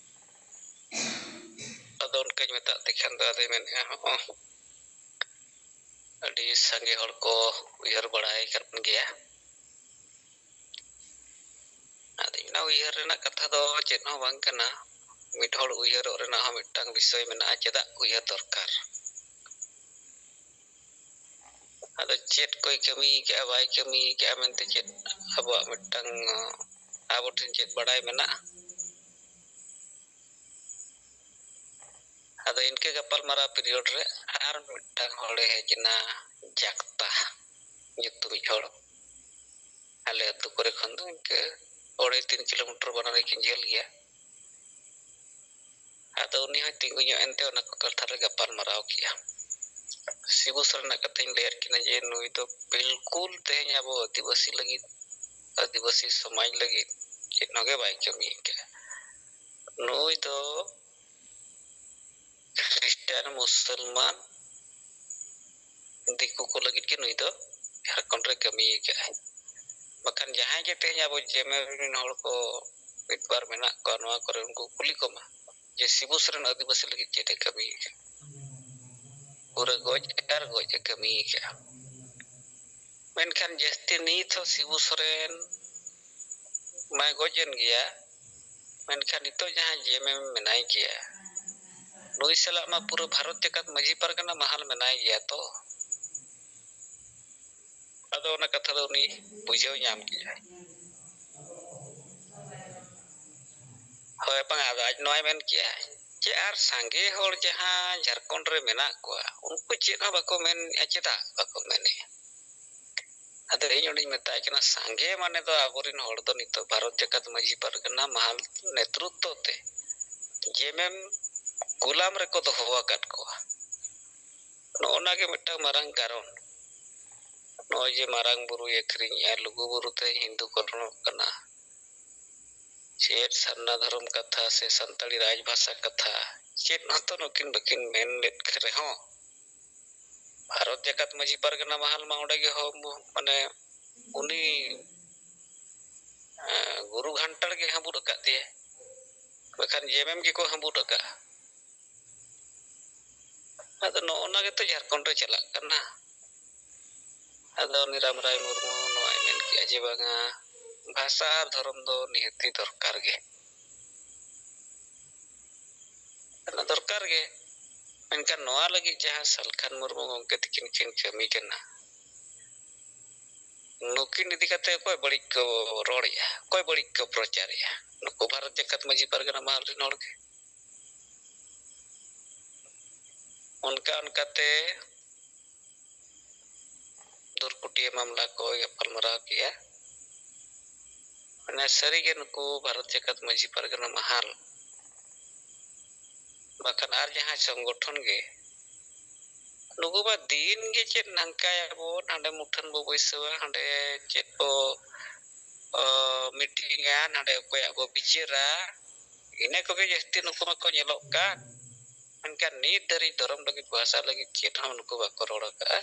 ᱟᱫᱚ ᱚᱱᱠᱟᱧ ᱢᱮᱛᱟᱜ ᱛᱮ ᱠᱷᱟᱱ ᱫᱚ ᱟᱫᱚᱭ ᱢᱮᱱᱮᱫᱼᱟ, ᱦᱚᱸ, ᱟᱹᱰᱤ ᱥᱟᱸᱜᱮ ᱦᱚᱲ ᱠᱚ ᱩᱭᱦᱟᱹᱨ ᱵᱟᱲᱟᱭ ᱠᱟᱱ ᱜᱮᱭᱟ᱾ ᱟᱫᱚ ᱚᱱᱟ ᱩᱭᱦᱟᱹᱨ ᱨᱮᱱᱟᱜ ᱠᱟᱛᱷᱟ ᱫᱚ ᱪᱮᱫ ᱦᱚᱸ ᱵᱟᱝ ᱠᱟᱱᱟ᱾ ᱢᱤᱫ ᱦᱚᱲ ᱩᱭᱦᱟᱹᱨᱚᱜ ᱨᱮᱱᱟᱜ ᱦᱚᱸ ᱢᱤᱫᱴᱟᱝ ᱵᱤᱥᱚᱭ ᱢᱮᱱᱟᱜᱼᱟ, ᱪᱮᱫᱟᱜ ᱩᱭᱦᱟᱹᱨ ᱫᱚᱨᱠᱟᱨ᱾ ᱟᱫᱚ ᱪᱮᱫ ᱠᱚᱭ ᱠᱟᱹᱢᱤ ᱠᱟᱜᱼᱟ, ᱵᱟᱭ ᱠᱟᱹᱢᱤ ᱠᱟᱜᱼᱟ ᱢᱮᱱᱛᱮ ᱪᱮᱫ ᱟᱵᱚᱣᱟᱜ ᱢᱤᱫᱴᱟᱝ, ᱟᱵᱚ ᱴᱷᱮᱱ ᱪᱮᱫ ᱵᱟᱲᱟᱭ ᱢᱮᱱᱟᱜᱼᱟ? ᱟᱫᱚ ᱤᱱᱠᱟᱹ ᱜᱟᱯᱟᱞ ᱢᱟᱨᱟᱣ period ᱨᱮ ᱟᱨ ᱢᱤᱫᱴᱟᱝ ᱦᱚᱲᱮ ᱦᱮᱡ ᱮᱱᱟ, ᱡᱟᱠᱛᱟ ᱧᱩᱛᱩᱢᱤᱡ ᱦᱚᱲ᱾ ᱟᱞᱮ ᱟᱹᱛᱩ ᱠᱚᱨᱮ ᱠᱷᱚᱱ ᱫᱚ ᱤᱱᱠᱟᱹ ᱚᱲᱟᱭ ᱛᱤᱱ ᱠᱤᱞᱳᱢᱤᱴᱟᱨ ᱵᱟᱱᱟᱨ ᱜᱮᱠᱤᱱ ᱡᱷᱟᱹᱞ ᱜᱮᱭᱟ᱾ ᱟᱫᱚ ᱩᱱᱤ ᱦᱚᱸᱭ ᱛᱤᱸᱜᱩ ᱧᱚᱜ ᱮᱱᱛᱮ ᱚᱱᱟ ᱠᱚ ᱠᱟᱛᱷᱟ ᱞᱮ ᱜᱟᱯᱟᱞ ᱢᱟᱨᱟᱣ ᱠᱮᱜᱼᱟ᱾ ᱥᱤᱵᱩ ᱥᱚᱨᱮᱱᱟᱜ ᱠᱟᱛᱷᱟᱧ ᱞᱟᱹᱭᱟᱫ ᱠᱤᱱᱟ ᱡᱮ ᱱᱩᱭ ᱫᱚ ᱵᱤᱞᱠᱩᱞ ᱛᱮᱦᱮᱧ ᱟᱵᱚ ᱟᱹᱫᱤᱵᱟᱹᱥᱤ ᱞᱟᱹᱜᱤᱫ, ᱟᱹᱫᱤᱵᱟᱹᱥᱤ ᱥᱚᱢᱟᱡᱽ ᱞᱟᱹᱜᱤᱫ ᱪᱮᱫ ᱦᱚᱸ ᱜᱮ ᱵᱟᱭ ᱠᱟᱹᱢᱤ ᱟᱠᱟᱫᱼᱟ᱾ ᱱᱩᱭ ᱫᱚ ᱠᱷᱨᱤᱥᱴᱟᱱ, ᱢᱩᱥᱚᱞᱢᱟᱱ, ᱫᱤᱠᱩ ᱠᱚ ᱞᱟᱹᱜᱤᱫ ᱜᱮ ᱱᱩᱭ ᱫᱚ ᱡᱷᱟᱲᱠᱷᱚᱸᱰ ᱨᱮ ᱠᱟᱹᱢᱤ ᱟᱠᱟᱫᱼᱟᱭ᱾ ᱵᱟᱠᱷᱟᱱ ᱡᱟᱦᱟᱸᱭ ᱜᱮ ᱛᱮᱦᱮᱧ ᱟᱵᱚ ᱡᱮᱢᱮᱨ ᱨᱮᱱ ᱦᱚᱲ ᱠᱚ ᱢᱤᱫ ᱵᱟᱨ ᱢᱮᱱᱟᱜ ᱠᱚᱣᱟ ᱱᱚᱣᱟ ᱠᱚᱨᱮ, ᱩᱱᱠᱩ ᱠᱩᱞᱤ ᱠᱚᱢᱟ ᱡᱮ ᱥᱤᱵᱩ ᱥᱚᱨᱮᱱ ᱟᱹᱫᱤᱵᱟᱹᱥᱤ ᱞᱟᱹᱜᱤᱫ ᱪᱮᱫ ᱮ ᱠᱟᱹᱢᱤ ᱟᱠᱟᱫ? ᱯᱩᱨᱟᱹ ᱜᱚᱡ ᱟᱨ ᱜᱚᱡ ᱮ ᱠᱟᱹᱢᱤ ᱟᱠᱟᱫᱼᱟ᱾ ᱢᱮᱱᱠᱷᱟᱱ ᱡᱟᱹᱥᱛᱤ ᱱᱤᱛ ᱦᱚᱸ ᱥᱤᱵᱩ ᱥᱚᱨᱮᱱ ᱢᱟᱭ ᱜᱚᱡ ᱮᱱ ᱜᱮᱭᱟ, ᱢᱮᱱᱠᱷᱟᱱ ᱱᱤᱛᱚᱜ ᱡᱟᱦᱟᱸᱭ ᱡᱮᱢᱮᱢ ᱢᱮᱱᱟᱭ ᱜᱮᱭᱟ, ᱱᱩᱭ ᱥᱟᱞᱟᱜ ᱢᱟ ᱯᱩᱨᱟᱹ ᱵᱷᱟᱨᱚᱛ ᱡᱟᱠᱟᱛ ᱢᱟᱹᱡᱷᱤ ᱯᱟᱨᱜᱟᱱᱟ ᱢᱟᱦᱟᱞ ᱢᱮᱱᱟᱭ ᱜᱮᱭᱟ ᱛᱚ᱾ ᱟᱫᱚ ᱚᱱᱟ ᱠᱟᱛᱷᱟ ᱫᱚ ᱩᱱᱤ ᱵᱩᱡᱷᱟᱹᱣ ᱧᱟᱢ ᱠᱮᱜᱼᱟᱭ᱾ ᱦᱳᱭ, ᱵᱟᱝ, ᱟᱫᱚ ᱟᱡ ᱱᱚᱣᱟᱭ ᱢᱮᱱ ᱠᱮᱜᱼᱟ ᱡᱮ ᱟᱨ ᱥᱟᱸᱜᱮ ᱦᱚᱲ ᱡᱟᱦᱟᱸ ᱡᱷᱟᱲᱠᱷᱚᱸᱰ ᱨᱮ ᱢᱮᱱᱟᱜ ᱠᱚᱣᱟ, ᱩᱱᱠᱩ ᱪᱮᱫ ᱦᱚᱸ ᱵᱟᱠᱚ ᱢᱮᱱᱮᱜᱼᱟ᱾ ᱪᱮᱫᱟᱜ ᱵᱟᱠᱚ ᱢᱮᱱᱮᱜᱼᱟ? ᱟᱫᱚ ᱤᱧ ᱚᱸᱰᱮᱧ ᱢᱮᱛᱟᱭ ᱠᱟᱱᱟ, ᱥᱟᱸᱜᱮ ᱢᱟᱱᱮ ᱫᱚ ᱟᱵᱚᱨᱮᱱ ᱦᱚᱲ ᱫᱚ ᱱᱤᱛᱚᱜ ᱵᱷᱟᱨᱚᱛ ᱡᱟᱠᱟᱛ ᱢᱟᱹᱡᱷᱤ ᱯᱟᱨᱜᱟᱱᱟ ᱢᱟᱦᱟᱞ ᱱᱮᱛᱨᱩᱛᱛᱚ ᱛᱮ ᱡᱮᱢᱮᱢ ᱜᱩᱞᱟᱢ ᱨᱮᱠᱚ ᱫᱚᱦᱚ ᱟᱠᱟᱫ ᱠᱚᱣᱟ᱾ ᱱᱚᱜᱼᱚ ᱱᱟ ᱜᱮ ᱢᱤᱫᱴᱟᱝ ᱢᱟᱨᱟᱝ ᱠᱟᱨᱚᱱ᱾ ᱱᱚᱜᱼᱚᱭ ᱡᱮ ᱢᱟᱨᱟᱝ ᱵᱩᱨᱩᱭ ᱟᱹᱠᱷᱨᱤᱧᱮᱜᱼᱟ, ᱞᱩᱜᱩ ᱵᱩᱨᱩ ᱛᱮ ᱦᱤᱱᱫᱩ ᱠᱚᱨᱚᱱᱚᱜ ᱠᱟᱱᱟ, ᱪᱮᱫ ᱥᱟᱨᱱᱟ ᱫᱷᱚᱨᱚᱢ ᱠᱟᱛᱷᱟ ᱥᱮ ᱥᱟᱱᱛᱟᱲᱤ ᱨᱟᱡᱽ ᱵᱷᱟᱥᱟ ᱠᱟᱛᱷᱟ ᱪᱮᱫ ᱦᱚᱸᱛᱚ ᱱᱩᱠᱤᱱ ᱵᱟᱹᱠᱤᱱ ᱢᱮᱱ ᱞᱮᱫ ᱨᱮᱦᱚᱸ, ᱵᱷᱟᱨᱚᱛ ᱡᱟᱠᱟᱛ ᱢᱟᱹᱡᱷᱤ ᱯᱟᱨᱜᱟᱱᱟ ᱢᱟᱦᱟᱞ ᱢᱟ ᱚᱸᱰᱮ ᱜᱮ ᱦᱚ-, ᱢᱟᱱᱮ ᱩᱱᱤ, ᱮᱸ, ᱜᱩᱨᱩ ᱜᱷᱟᱱᱴᱟᱲ ᱜᱮ ᱦᱟᱹᱵᱩᱫ ᱟᱠᱟᱫ ᱫᱮᱭᱟ, ᱵᱟᱠᱷᱟᱱ ᱡᱮᱢᱮᱢ ᱜᱮᱠᱚ ᱦᱟᱹᱵᱩᱫ ᱟᱠᱟᱫᱼᱟ᱾ ᱟᱫᱚ ᱱᱚᱜᱼᱚ ᱱᱟ ᱜᱮᱛᱚ ᱡᱷᱟᱲᱠᱷᱚᱸᱰ ᱨᱮ ᱪᱟᱞᱟᱜ ᱠᱟᱱᱟ᱾ ᱟᱫᱚ ᱩᱱᱤ ᱨᱟᱢ ᱨᱟᱭ ᱢᱩᱨᱢᱩ ᱱᱚᱣᱟᱭ ᱢᱮᱱ ᱠᱮᱜᱼᱟ ᱡᱮ ᱵᱟᱝᱟ, ᱵᱷᱟᱥᱟ ᱟᱨ ᱫᱷᱚᱨᱚᱢ ᱫᱚ ᱱᱤᱦᱟᱹᱛᱤ ᱫᱚᱨᱠᱟᱨ ᱜᱮ᱾ ᱚᱱᱟ ᱫᱚᱨᱠᱟᱨ ᱜᱮ᱾ ᱢᱮᱱᱠᱷᱟᱱ ᱱᱚᱣᱟ ᱞᱟᱹᱜᱤᱫ ᱡᱟᱦᱟᱸ ᱥᱟᱞᱠᱷᱟᱱ ᱢᱩᱨᱢᱩ ᱜᱚᱢᱠᱮ ᱛᱤᱠᱤᱱ ᱠᱤᱱ ᱠᱟᱹᱢᱤ ᱠᱟᱱᱟ, ᱱᱩᱠᱤᱱ ᱤᱫᱤ ᱠᱟᱛᱮ ᱚᱠᱚᱭ ᱵᱟᱹᱲᱤᱡ ᱠᱚ ᱨᱚᱲᱮᱜᱼᱟ, ᱚᱠᱚᱭ ᱵᱟᱹᱲᱤᱡ ᱠᱚ ᱯᱨᱚᱪᱟᱨᱮᱜᱼᱟ? ᱱᱩᱠᱩ ᱵᱷᱟᱨᱚᱛ ᱡᱟᱠᱟᱛ ᱢᱟᱹᱡᱷᱤ ᱯᱟᱨᱜᱟᱱᱟ ᱢᱟᱦᱟᱞ ᱨᱮᱱ ᱦᱚᱲ ᱜᱮ᱾ ᱚᱱᱠᱟ ᱚᱱᱠᱟᱛᱮ ᱫᱩᱨᱠᱩᱴᱤᱭᱟᱹ ᱢᱟᱢᱞᱟ ᱠᱚ ᱜᱟᱯᱟᱞᱢᱟᱨᱟᱣ ᱠᱮᱜᱼᱟ᱾ ᱢᱟᱱᱮ ᱥᱟᱹᱨᱤᱜᱮ ᱱᱩᱠᱩ ᱵᱷᱟᱨᱚᱛ ᱡᱟᱠᱟᱛ ᱢᱟᱹᱡᱷᱤ ᱯᱟᱨᱜᱟᱱᱟ ᱢᱟᱦᱟᱞ ᱵᱟᱠᱷᱟᱱ ᱟᱨ ᱡᱟᱦᱟᱸ ᱥᱚᱝᱜᱚᱴᱷᱚᱱ ᱜᱮ, ᱱᱩᱠᱩ ᱢᱟ ᱫᱤᱱ ᱜᱮ ᱪᱮᱫ ᱱᱟᱝᱠᱟᱭᱟᱵᱚᱱ, ᱦᱟᱸᱰᱮ ᱢᱩᱴᱷᱟᱹᱱ ᱵᱚ ᱵᱟᱹᱭᱥᱟᱹᱣᱟ, ᱦᱟᱸᱰᱮ ᱪᱮᱫ ᱵᱚ, ᱚ, ᱢᱤᱴᱤᱝᱟ, ᱱᱟᱸᱰᱮ ᱚᱠᱚᱭᱟᱜ ᱵᱚ ᱵᱤᱪᱟᱹᱨᱟ, ᱤᱱᱟᱹ ᱠᱚᱜᱮ ᱡᱟᱹᱥᱛᱤ ᱱᱩᱠᱩ ᱢᱟᱠᱚ ᱧᱮᱞᱚᱜ ᱠᱟᱱ᱾ ᱢᱮᱱᱠᱷᱟᱱ ᱱᱤᱛ ᱫᱷᱟᱹᱨᱤᱡ ᱫᱷᱚᱨᱚᱢ ᱞᱟᱹᱜᱤᱫ, ᱵᱷᱟᱥᱟ ᱞᱟᱹᱜᱤᱫ ᱪᱮᱫ ᱦᱚᱸ ᱱᱩᱠᱩ ᱵᱟᱠᱚ ᱨᱚᱲ ᱟᱠᱟᱫᱼᱟ,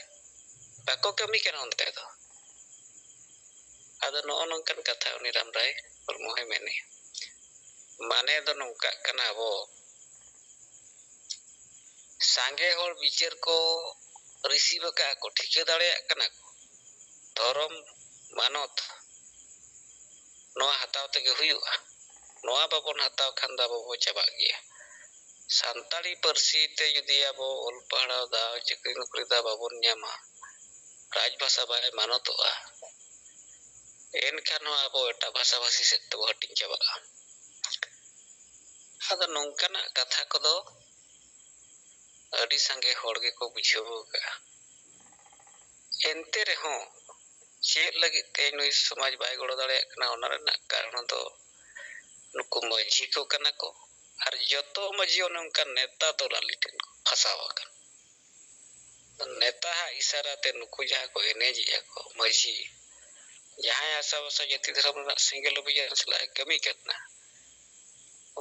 ᱵᱟᱠᱚ ᱠᱟᱹᱢᱤ ᱠᱟᱱᱟ ᱚᱱᱛᱮ ᱫᱚ᱾ ᱟᱫᱚ ᱱᱚᱜᱼᱚ ᱱᱚᱝᱠᱟᱱ ᱠᱟᱛᱷᱟ ᱩᱱᱤ ᱨᱟᱢ ᱨᱟᱭ ᱢᱩᱨᱢᱩ ᱦᱚᱸᱭ ᱢᱮᱱᱮᱜᱼᱟ᱾ ᱢᱟᱱᱮ ᱫᱚ ᱱᱚᱝᱠᱟᱜ ᱠᱟᱱᱟ, ᱟᱵᱚ ᱥᱟᱸᱜᱮ ᱦᱚᱲ ᱵᱤᱪᱟᱹᱨ ᱠᱚ receive ᱟᱠᱟᱫᱼᱟ ᱠᱚ, ᱴᱷᱤᱠᱟᱹ ᱫᱟᱲᱮᱭᱟᱜ ᱠᱟᱱᱟ ᱠᱚ, ᱫᱷᱚᱨᱚᱢ ᱢᱟᱱᱚᱛ ᱱᱚᱣᱟ ᱦᱟᱛᱟᱣ ᱛᱮᱜᱮ ᱦᱩᱭᱩᱜᱼᱟ᱾ ᱱᱚᱣᱟ ᱵᱟᱵᱚᱱ ᱦᱟᱛᱟᱣ ᱠᱷᱟᱱ ᱫᱚ ᱟᱵᱚ ᱵᱚ ᱪᱟᱵᱟᱜ ᱜᱮᱭᱟ᱾ ᱥᱟᱱᱛᱟᱲᱤ ᱯᱟᱹᱨᱥᱤ ᱛᱮ ᱡᱩᱫᱤ ᱟᱵᱚ ᱚᱞ ᱯᱟᱲᱦᱟᱣ ᱫᱟᱣ, ᱪᱟᱹᱠᱨᱤ ᱱᱚᱠᱨᱤ ᱫᱟᱣ ᱵᱟᱵᱚᱱ ᱧᱟᱢᱟ, ᱨᱟᱡᱽ ᱵᱷᱟᱥᱟ ᱵᱟᱭ ᱢᱟᱱᱚᱛᱚᱜᱼᱟ, ᱮᱱᱠᱷᱟᱱ ᱦᱚᱸ ᱟᱵᱚ ᱮᱴᱟᱜ ᱵᱷᱟᱥᱟ ᱵᱷᱟᱥᱤ ᱥᱮᱫ ᱛᱮᱵᱚ ᱦᱟᱹᱴᱤᱧ ᱪᱟᱵᱟᱜᱼᱟ᱾ ᱟᱫᱚ ᱱᱚᱝᱠᱟᱱᱟᱜ ᱠᱟᱛᱷᱟ ᱠᱚᱫᱚ ᱟᱹᱰᱤ ᱥᱟᱸᱜᱮ ᱦᱚᱲ ᱜᱮᱠᱚ ᱵᱩᱡᱷᱟᱹᱣ ᱟᱠᱟᱫᱼᱟ᱾ ᱮᱱᱛᱮ ᱨᱮᱦᱚᱸ ᱪᱮᱫ ᱞᱟᱹᱜᱤᱫ ᱛᱮ ᱱᱩᱭ ᱥᱚᱢᱟᱡᱽ ᱵᱟᱭ ᱜᱚᱲᱚ ᱫᱟᱲᱮᱭᱟᱜ ᱠᱟᱱᱟ, ᱚᱱᱟ ᱨᱮᱱᱟᱜ ᱠᱟᱨᱚᱱ ᱫᱚ ᱱᱩᱠᱩ ᱢᱟᱹᱡᱷᱤ ᱠᱚ ᱠᱟᱱᱟ ᱠᱚ᱾ ᱟᱨ ᱡᱚᱛᱚ ᱢᱟᱹᱡᱷᱤ ᱚᱱᱮ ᱚᱱᱠᱟᱱ ᱱᱮᱛᱟ ᱫᱚᱞᱟᱞᱤ ᱴᱷᱮᱱ ᱠᱚ ᱯᱷᱟᱥᱟᱣ ᱟᱠᱟᱱᱟ᱾ ᱱᱮᱛᱟ ᱦᱟᱜ ᱤᱥᱟᱨᱟ ᱛᱮ ᱱᱩᱠᱩ ᱡᱟᱦᱟᱸ ᱠᱚ ᱮᱱᱮᱡᱮᱜᱼᱟ ᱠᱚ, ᱢᱟᱹᱡᱷᱤ, ᱡᱟᱦᱟᱸᱭ ᱦᱟᱥᱟᱵᱷᱟᱥᱟ ᱡᱟᱹᱛᱤ ᱫᱷᱚᱨᱚᱢ ᱨᱮᱱᱟᱜ ᱥᱮᱸᱜᱮᱞ ᱚᱵᱷᱤᱡᱟᱱ ᱥᱟᱞᱟᱜ ᱮ ᱠᱟᱹᱢᱤ ᱠᱟᱱᱟ,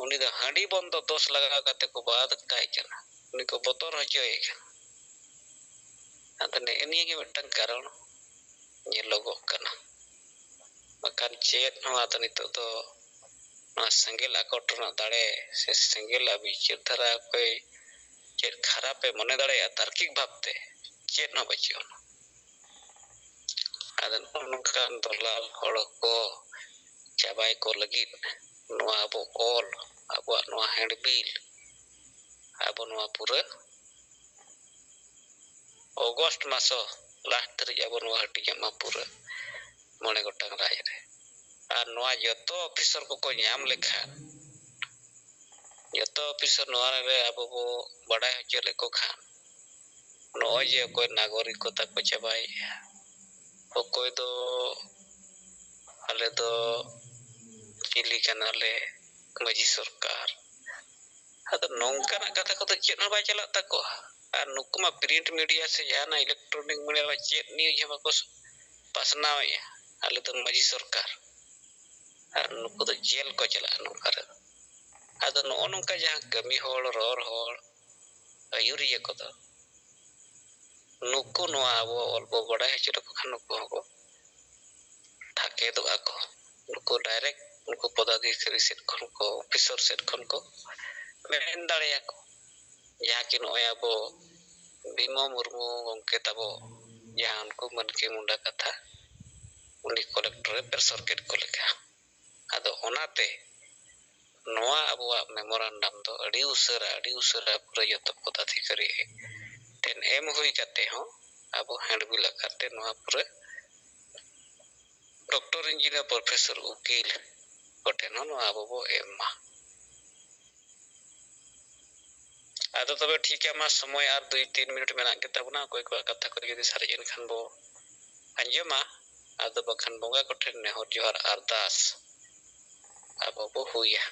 ᱩᱱᱤ ᱫᱚ ᱦᱟᱺᱰᱤ ᱵᱚᱱᱫᱚ ᱫᱳᱥ ᱞᱟᱜᱟᱣ ᱠᱟᱛᱮ ᱠᱚ ᱵᱟᱫ ᱠᱟᱭ ᱠᱟᱱᱟ, ᱩᱱᱤ ᱠᱚ ᱵᱚᱛᱚᱨ ᱦᱚᱪᱚᱭᱮ ᱠᱟᱱᱟ᱾ ᱟᱫᱚ ᱱᱮᱜᱼᱮ ᱱᱤᱭᱟᱹ ᱜᱮ ᱢᱤᱫᱴᱟᱝ ᱠᱟᱨᱚᱱ ᱧᱮᱞᱚᱜᱚᱜ ᱠᱟᱱᱟ᱾ ᱵᱟᱠᱷᱟᱱ ᱪᱮᱫ ᱦᱚᱸ ᱟᱫᱚ ᱱᱤᱛᱚᱜ ᱫᱚ ᱱᱚᱣᱟ ᱥᱮᱸᱜᱮᱞ ᱟᱠᱚᱴ ᱨᱮᱱᱟᱜ ᱫᱟᱲᱮ ᱥᱮ ᱥᱮᱸᱜᱮᱞ ᱟᱜ ᱵᱤᱪᱟᱹᱨ ᱫᱷᱟᱨᱟ ᱚᱠᱚᱭ ᱪᱮᱫ ᱠᱷᱟᱨᱟᱯ ᱮ ᱢᱚᱱᱮ ᱫᱟᱲᱮᱭᱟᱜᱼᱟ ᱛᱟᱨᱠᱤᱠ ᱵᱷᱟᱵᱽᱛᱮ, ᱪᱮᱫ ᱦᱚᱸ ᱵᱟᱹᱪᱩᱜ ᱟᱱᱟ᱾ ᱟᱫᱚ ᱱᱚᱜᱼᱚ ᱱᱚᱝᱠᱟᱱ ᱫᱚᱞᱟᱞ ᱦᱚᱲ ᱠᱚ ᱪᱟᱵᱟᱭ ᱠᱚ ᱞᱟᱹᱜᱤᱫ ᱱᱚᱣᱟ ᱟᱵᱚ ᱚᱞ, ᱟᱵᱚᱣᱟᱜ ᱱᱚᱣᱟ ᱦᱮᱸᱰᱵᱤᱞ, ᱟᱵᱚ ᱱᱚᱣᱟ ᱯᱩᱨᱟᱹ ᱚᱜᱚᱥᱴ ᱢᱟᱥ ᱞᱟᱥᱴ ᱫᱷᱟᱹᱨᱤᱡ ᱟᱵᱚ ᱱᱚᱣᱟ ᱦᱟᱹᱴᱤᱧᱚᱜ ᱢᱟ ᱯᱩᱨᱟᱹ ᱢᱚᱬᱮ ᱜᱚᱴᱟᱝ ᱨᱟᱡᱽ ᱨᱮ᱾ ᱟᱨ ᱱᱚᱣᱟ ᱡᱚᱛᱚ ᱚᱯᱷᱤᱥᱟᱨ ᱠᱚᱠᱚ ᱧᱟᱢ ᱞᱮᱠᱷᱟᱱ, ᱡᱚᱛᱚ ᱚᱯᱷᱤᱥᱟᱨ ᱱᱚᱣᱟ ᱨᱮ ᱟᱵᱚ ᱵᱚ ᱵᱟᱰᱟᱭ ᱦᱚᱪᱚ ᱞᱮᱠᱚ ᱠᱷᱟᱱ, ᱱᱚᱜᱼᱚᱭ ᱡᱮ ᱚᱠᱚᱭ ᱱᱟᱜᱚᱨᱤᱠ ᱠᱚ ᱛᱟᱠᱚ ᱪᱟᱵᱟᱭᱮᱫᱼᱟ, ᱚᱠᱚᱭ ᱫᱚ ᱟᱞᱮ ᱫᱚ ᱪᱤᱞᱤ ᱠᱟᱱᱟᱞᱮ, ᱢᱟᱹᱡᱷᱤ ᱥᱚᱨᱠᱟᱨ, ᱟᱫᱚ ᱱᱚᱝᱠᱟᱱᱟᱜ ᱠᱟᱛᱷᱟ ᱠᱚᱫᱚ ᱪᱮᱫ ᱦᱚᱸ ᱵᱟᱭ ᱪᱟᱞᱟᱜ ᱛᱟᱠᱚᱣᱟ᱾ ᱟᱨ ᱱᱩᱠᱩ ᱢᱟ ᱯᱨᱤᱱᱴ ᱢᱤᱰᱤᱭᱟ ᱥᱮ ᱡᱟᱦᱟᱱᱟᱜ ᱤᱞᱮᱠᱴᱨᱚᱱᱤᱠ ᱢᱤᱰᱤᱭᱟ ᱨᱮ ᱪᱮᱫ ᱱᱤᱭᱩᱡᱽ ᱦᱚᱸ ᱵᱟᱠᱚ ᱯᱟᱥᱱᱟᱣᱮᱫᱼᱟ, ᱟᱞᱮ ᱫᱚ ᱢᱟᱹᱡᱷᱤ ᱥᱚᱨᱠᱟᱨ᱾ ᱟᱨ ᱱᱩᱠᱩ ᱫᱚ ᱡᱮᱞ ᱠᱚ ᱪᱟᱞᱟᱜᱼᱟ ᱱᱚᱝᱠᱟ ᱨᱮᱫᱚ᱾ ᱟᱫᱚ ᱱᱚᱜᱼᱚ ᱱᱚᱝᱠᱟ ᱡᱟᱦᱟᱸ ᱠᱟᱹᱢᱤ ᱦᱚᱲ, ᱨᱚᱲ ᱦᱚᱲ, ᱟᱹᱭᱩᱨᱤᱭᱟᱹ ᱠᱚᱫᱚ ᱱᱩᱠᱩ ᱱᱚᱣᱟ ᱟᱵᱚ ᱚᱞ ᱵᱚ ᱵᱟᱰᱟᱭ ᱦᱚᱪᱚ ᱞᱮᱠᱚ ᱠᱷᱟᱱ ᱱᱩᱠᱩ ᱦᱚᱸᱠᱚ ᱴᱷᱟᱠᱮᱫᱚᱜᱼᱟ ᱠᱚ᱾ ᱱᱩᱠᱩ ᱰᱟᱭᱨᱮᱠᱴ ᱱᱩᱠᱩ ᱯᱚᱫᱟᱫᱷᱤᱠᱟᱨᱤ ᱥᱮᱫ ᱠᱷᱚᱱ ᱠᱚ, ᱚᱯᱷᱤᱥᱟᱨ ᱥᱮᱫ ᱠᱷᱚᱱ ᱠᱚ ᱢᱮᱱ ᱫᱟᱲᱮᱭᱟᱠᱚ, ᱡᱟᱦᱟᱸ ᱠᱤ ᱱᱚᱜᱼᱚᱭ ᱟᱵᱚ ᱵᱤᱢᱚᱞ ᱢᱩᱨᱢᱩ ᱜᱚᱢᱠᱮ ᱛᱟᱵᱚ, ᱡᱟᱦᱟᱸ ᱩᱱᱠᱩ ᱢᱟᱹᱱᱠᱤ ᱢᱩᱱᱰᱟ ᱠᱟᱛᱷᱟ, ᱩᱱᱤ ᱠᱚᱞᱮᱠᱴᱚᱨ ᱮ ᱯᱨᱮᱥᱚᱨ ᱠᱮᱫ ᱠᱚ ᱞᱮᱠᱟ᱾ ᱟᱫᱚ ᱚᱱᱟᱛᱮ ᱱᱚᱣᱟ ᱟᱵᱚᱣᱟᱜ ᱢᱮᱢᱳᱨᱟᱱᱰᱟᱢ ᱫᱚ ᱟᱹᱰᱤ ᱩᱥᱟᱹᱨᱟ, ᱟᱹᱰᱤ ᱩᱥᱟᱹᱨᱟ ᱯᱩᱨᱟᱹ ᱡᱚᱛᱚ ᱯᱚᱫᱟᱫᱷᱤᱠᱟᱨᱤ ᱴᱷᱮᱱ ᱮᱢ ᱦᱩᱭ ᱠᱟᱛᱮ ᱦᱚᱸ ᱟᱵᱚ ᱦᱮᱸᱰᱵᱤᱞ ᱟᱠᱟᱨ ᱛᱮ ᱱᱚᱣᱟ ᱯᱩᱨᱟᱹ ᱰᱚᱠᱴᱚᱨ, ᱤᱧᱡᱤᱱᱤᱭᱟᱨ, ᱯᱨᱚᱯᱷᱮᱥᱚᱨ, ᱩᱠᱤᱞ ᱠᱚᱴᱷᱮᱱ ᱦᱚᱸ ᱱᱚᱣᱟ ᱟᱵᱚ ᱵᱚ ᱮᱢ ᱢᱟ᱾ ᱟᱫᱚ ᱛᱚᱵᱮ ᱴᱷᱤᱠ ᱜᱮᱭᱟ, ᱢᱟ ᱥᱚᱢᱚᱭ ᱟᱨ ᱫᱩᱭ ᱛᱤᱱ ᱢᱤᱱᱤᱴ ᱢᱮᱱᱟᱜ ᱜᱮ ᱛᱟᱵᱚᱱᱟ᱾ ᱚᱠᱚᱭ ᱠᱚᱣᱟᱜ ᱠᱟᱛᱷᱟ ᱠᱚ ᱡᱩᱫᱤ ᱥᱟᱨᱮᱡ ᱮᱱ ᱠᱷᱟᱱ ᱵᱚ ᱟᱸᱡᱚᱢᱟ, ᱟᱫᱚ ᱵᱟᱠᱷᱟᱱ ᱵᱚᱸᱜᱟ ᱠᱚᱴᱷᱮᱱ ᱱᱮᱦᱚᱨ ᱡᱚᱦᱟᱨ ᱟᱨᱫᱟᱥ ᱟᱵᱚ ᱵᱚ ᱦᱩᱭᱟ᱾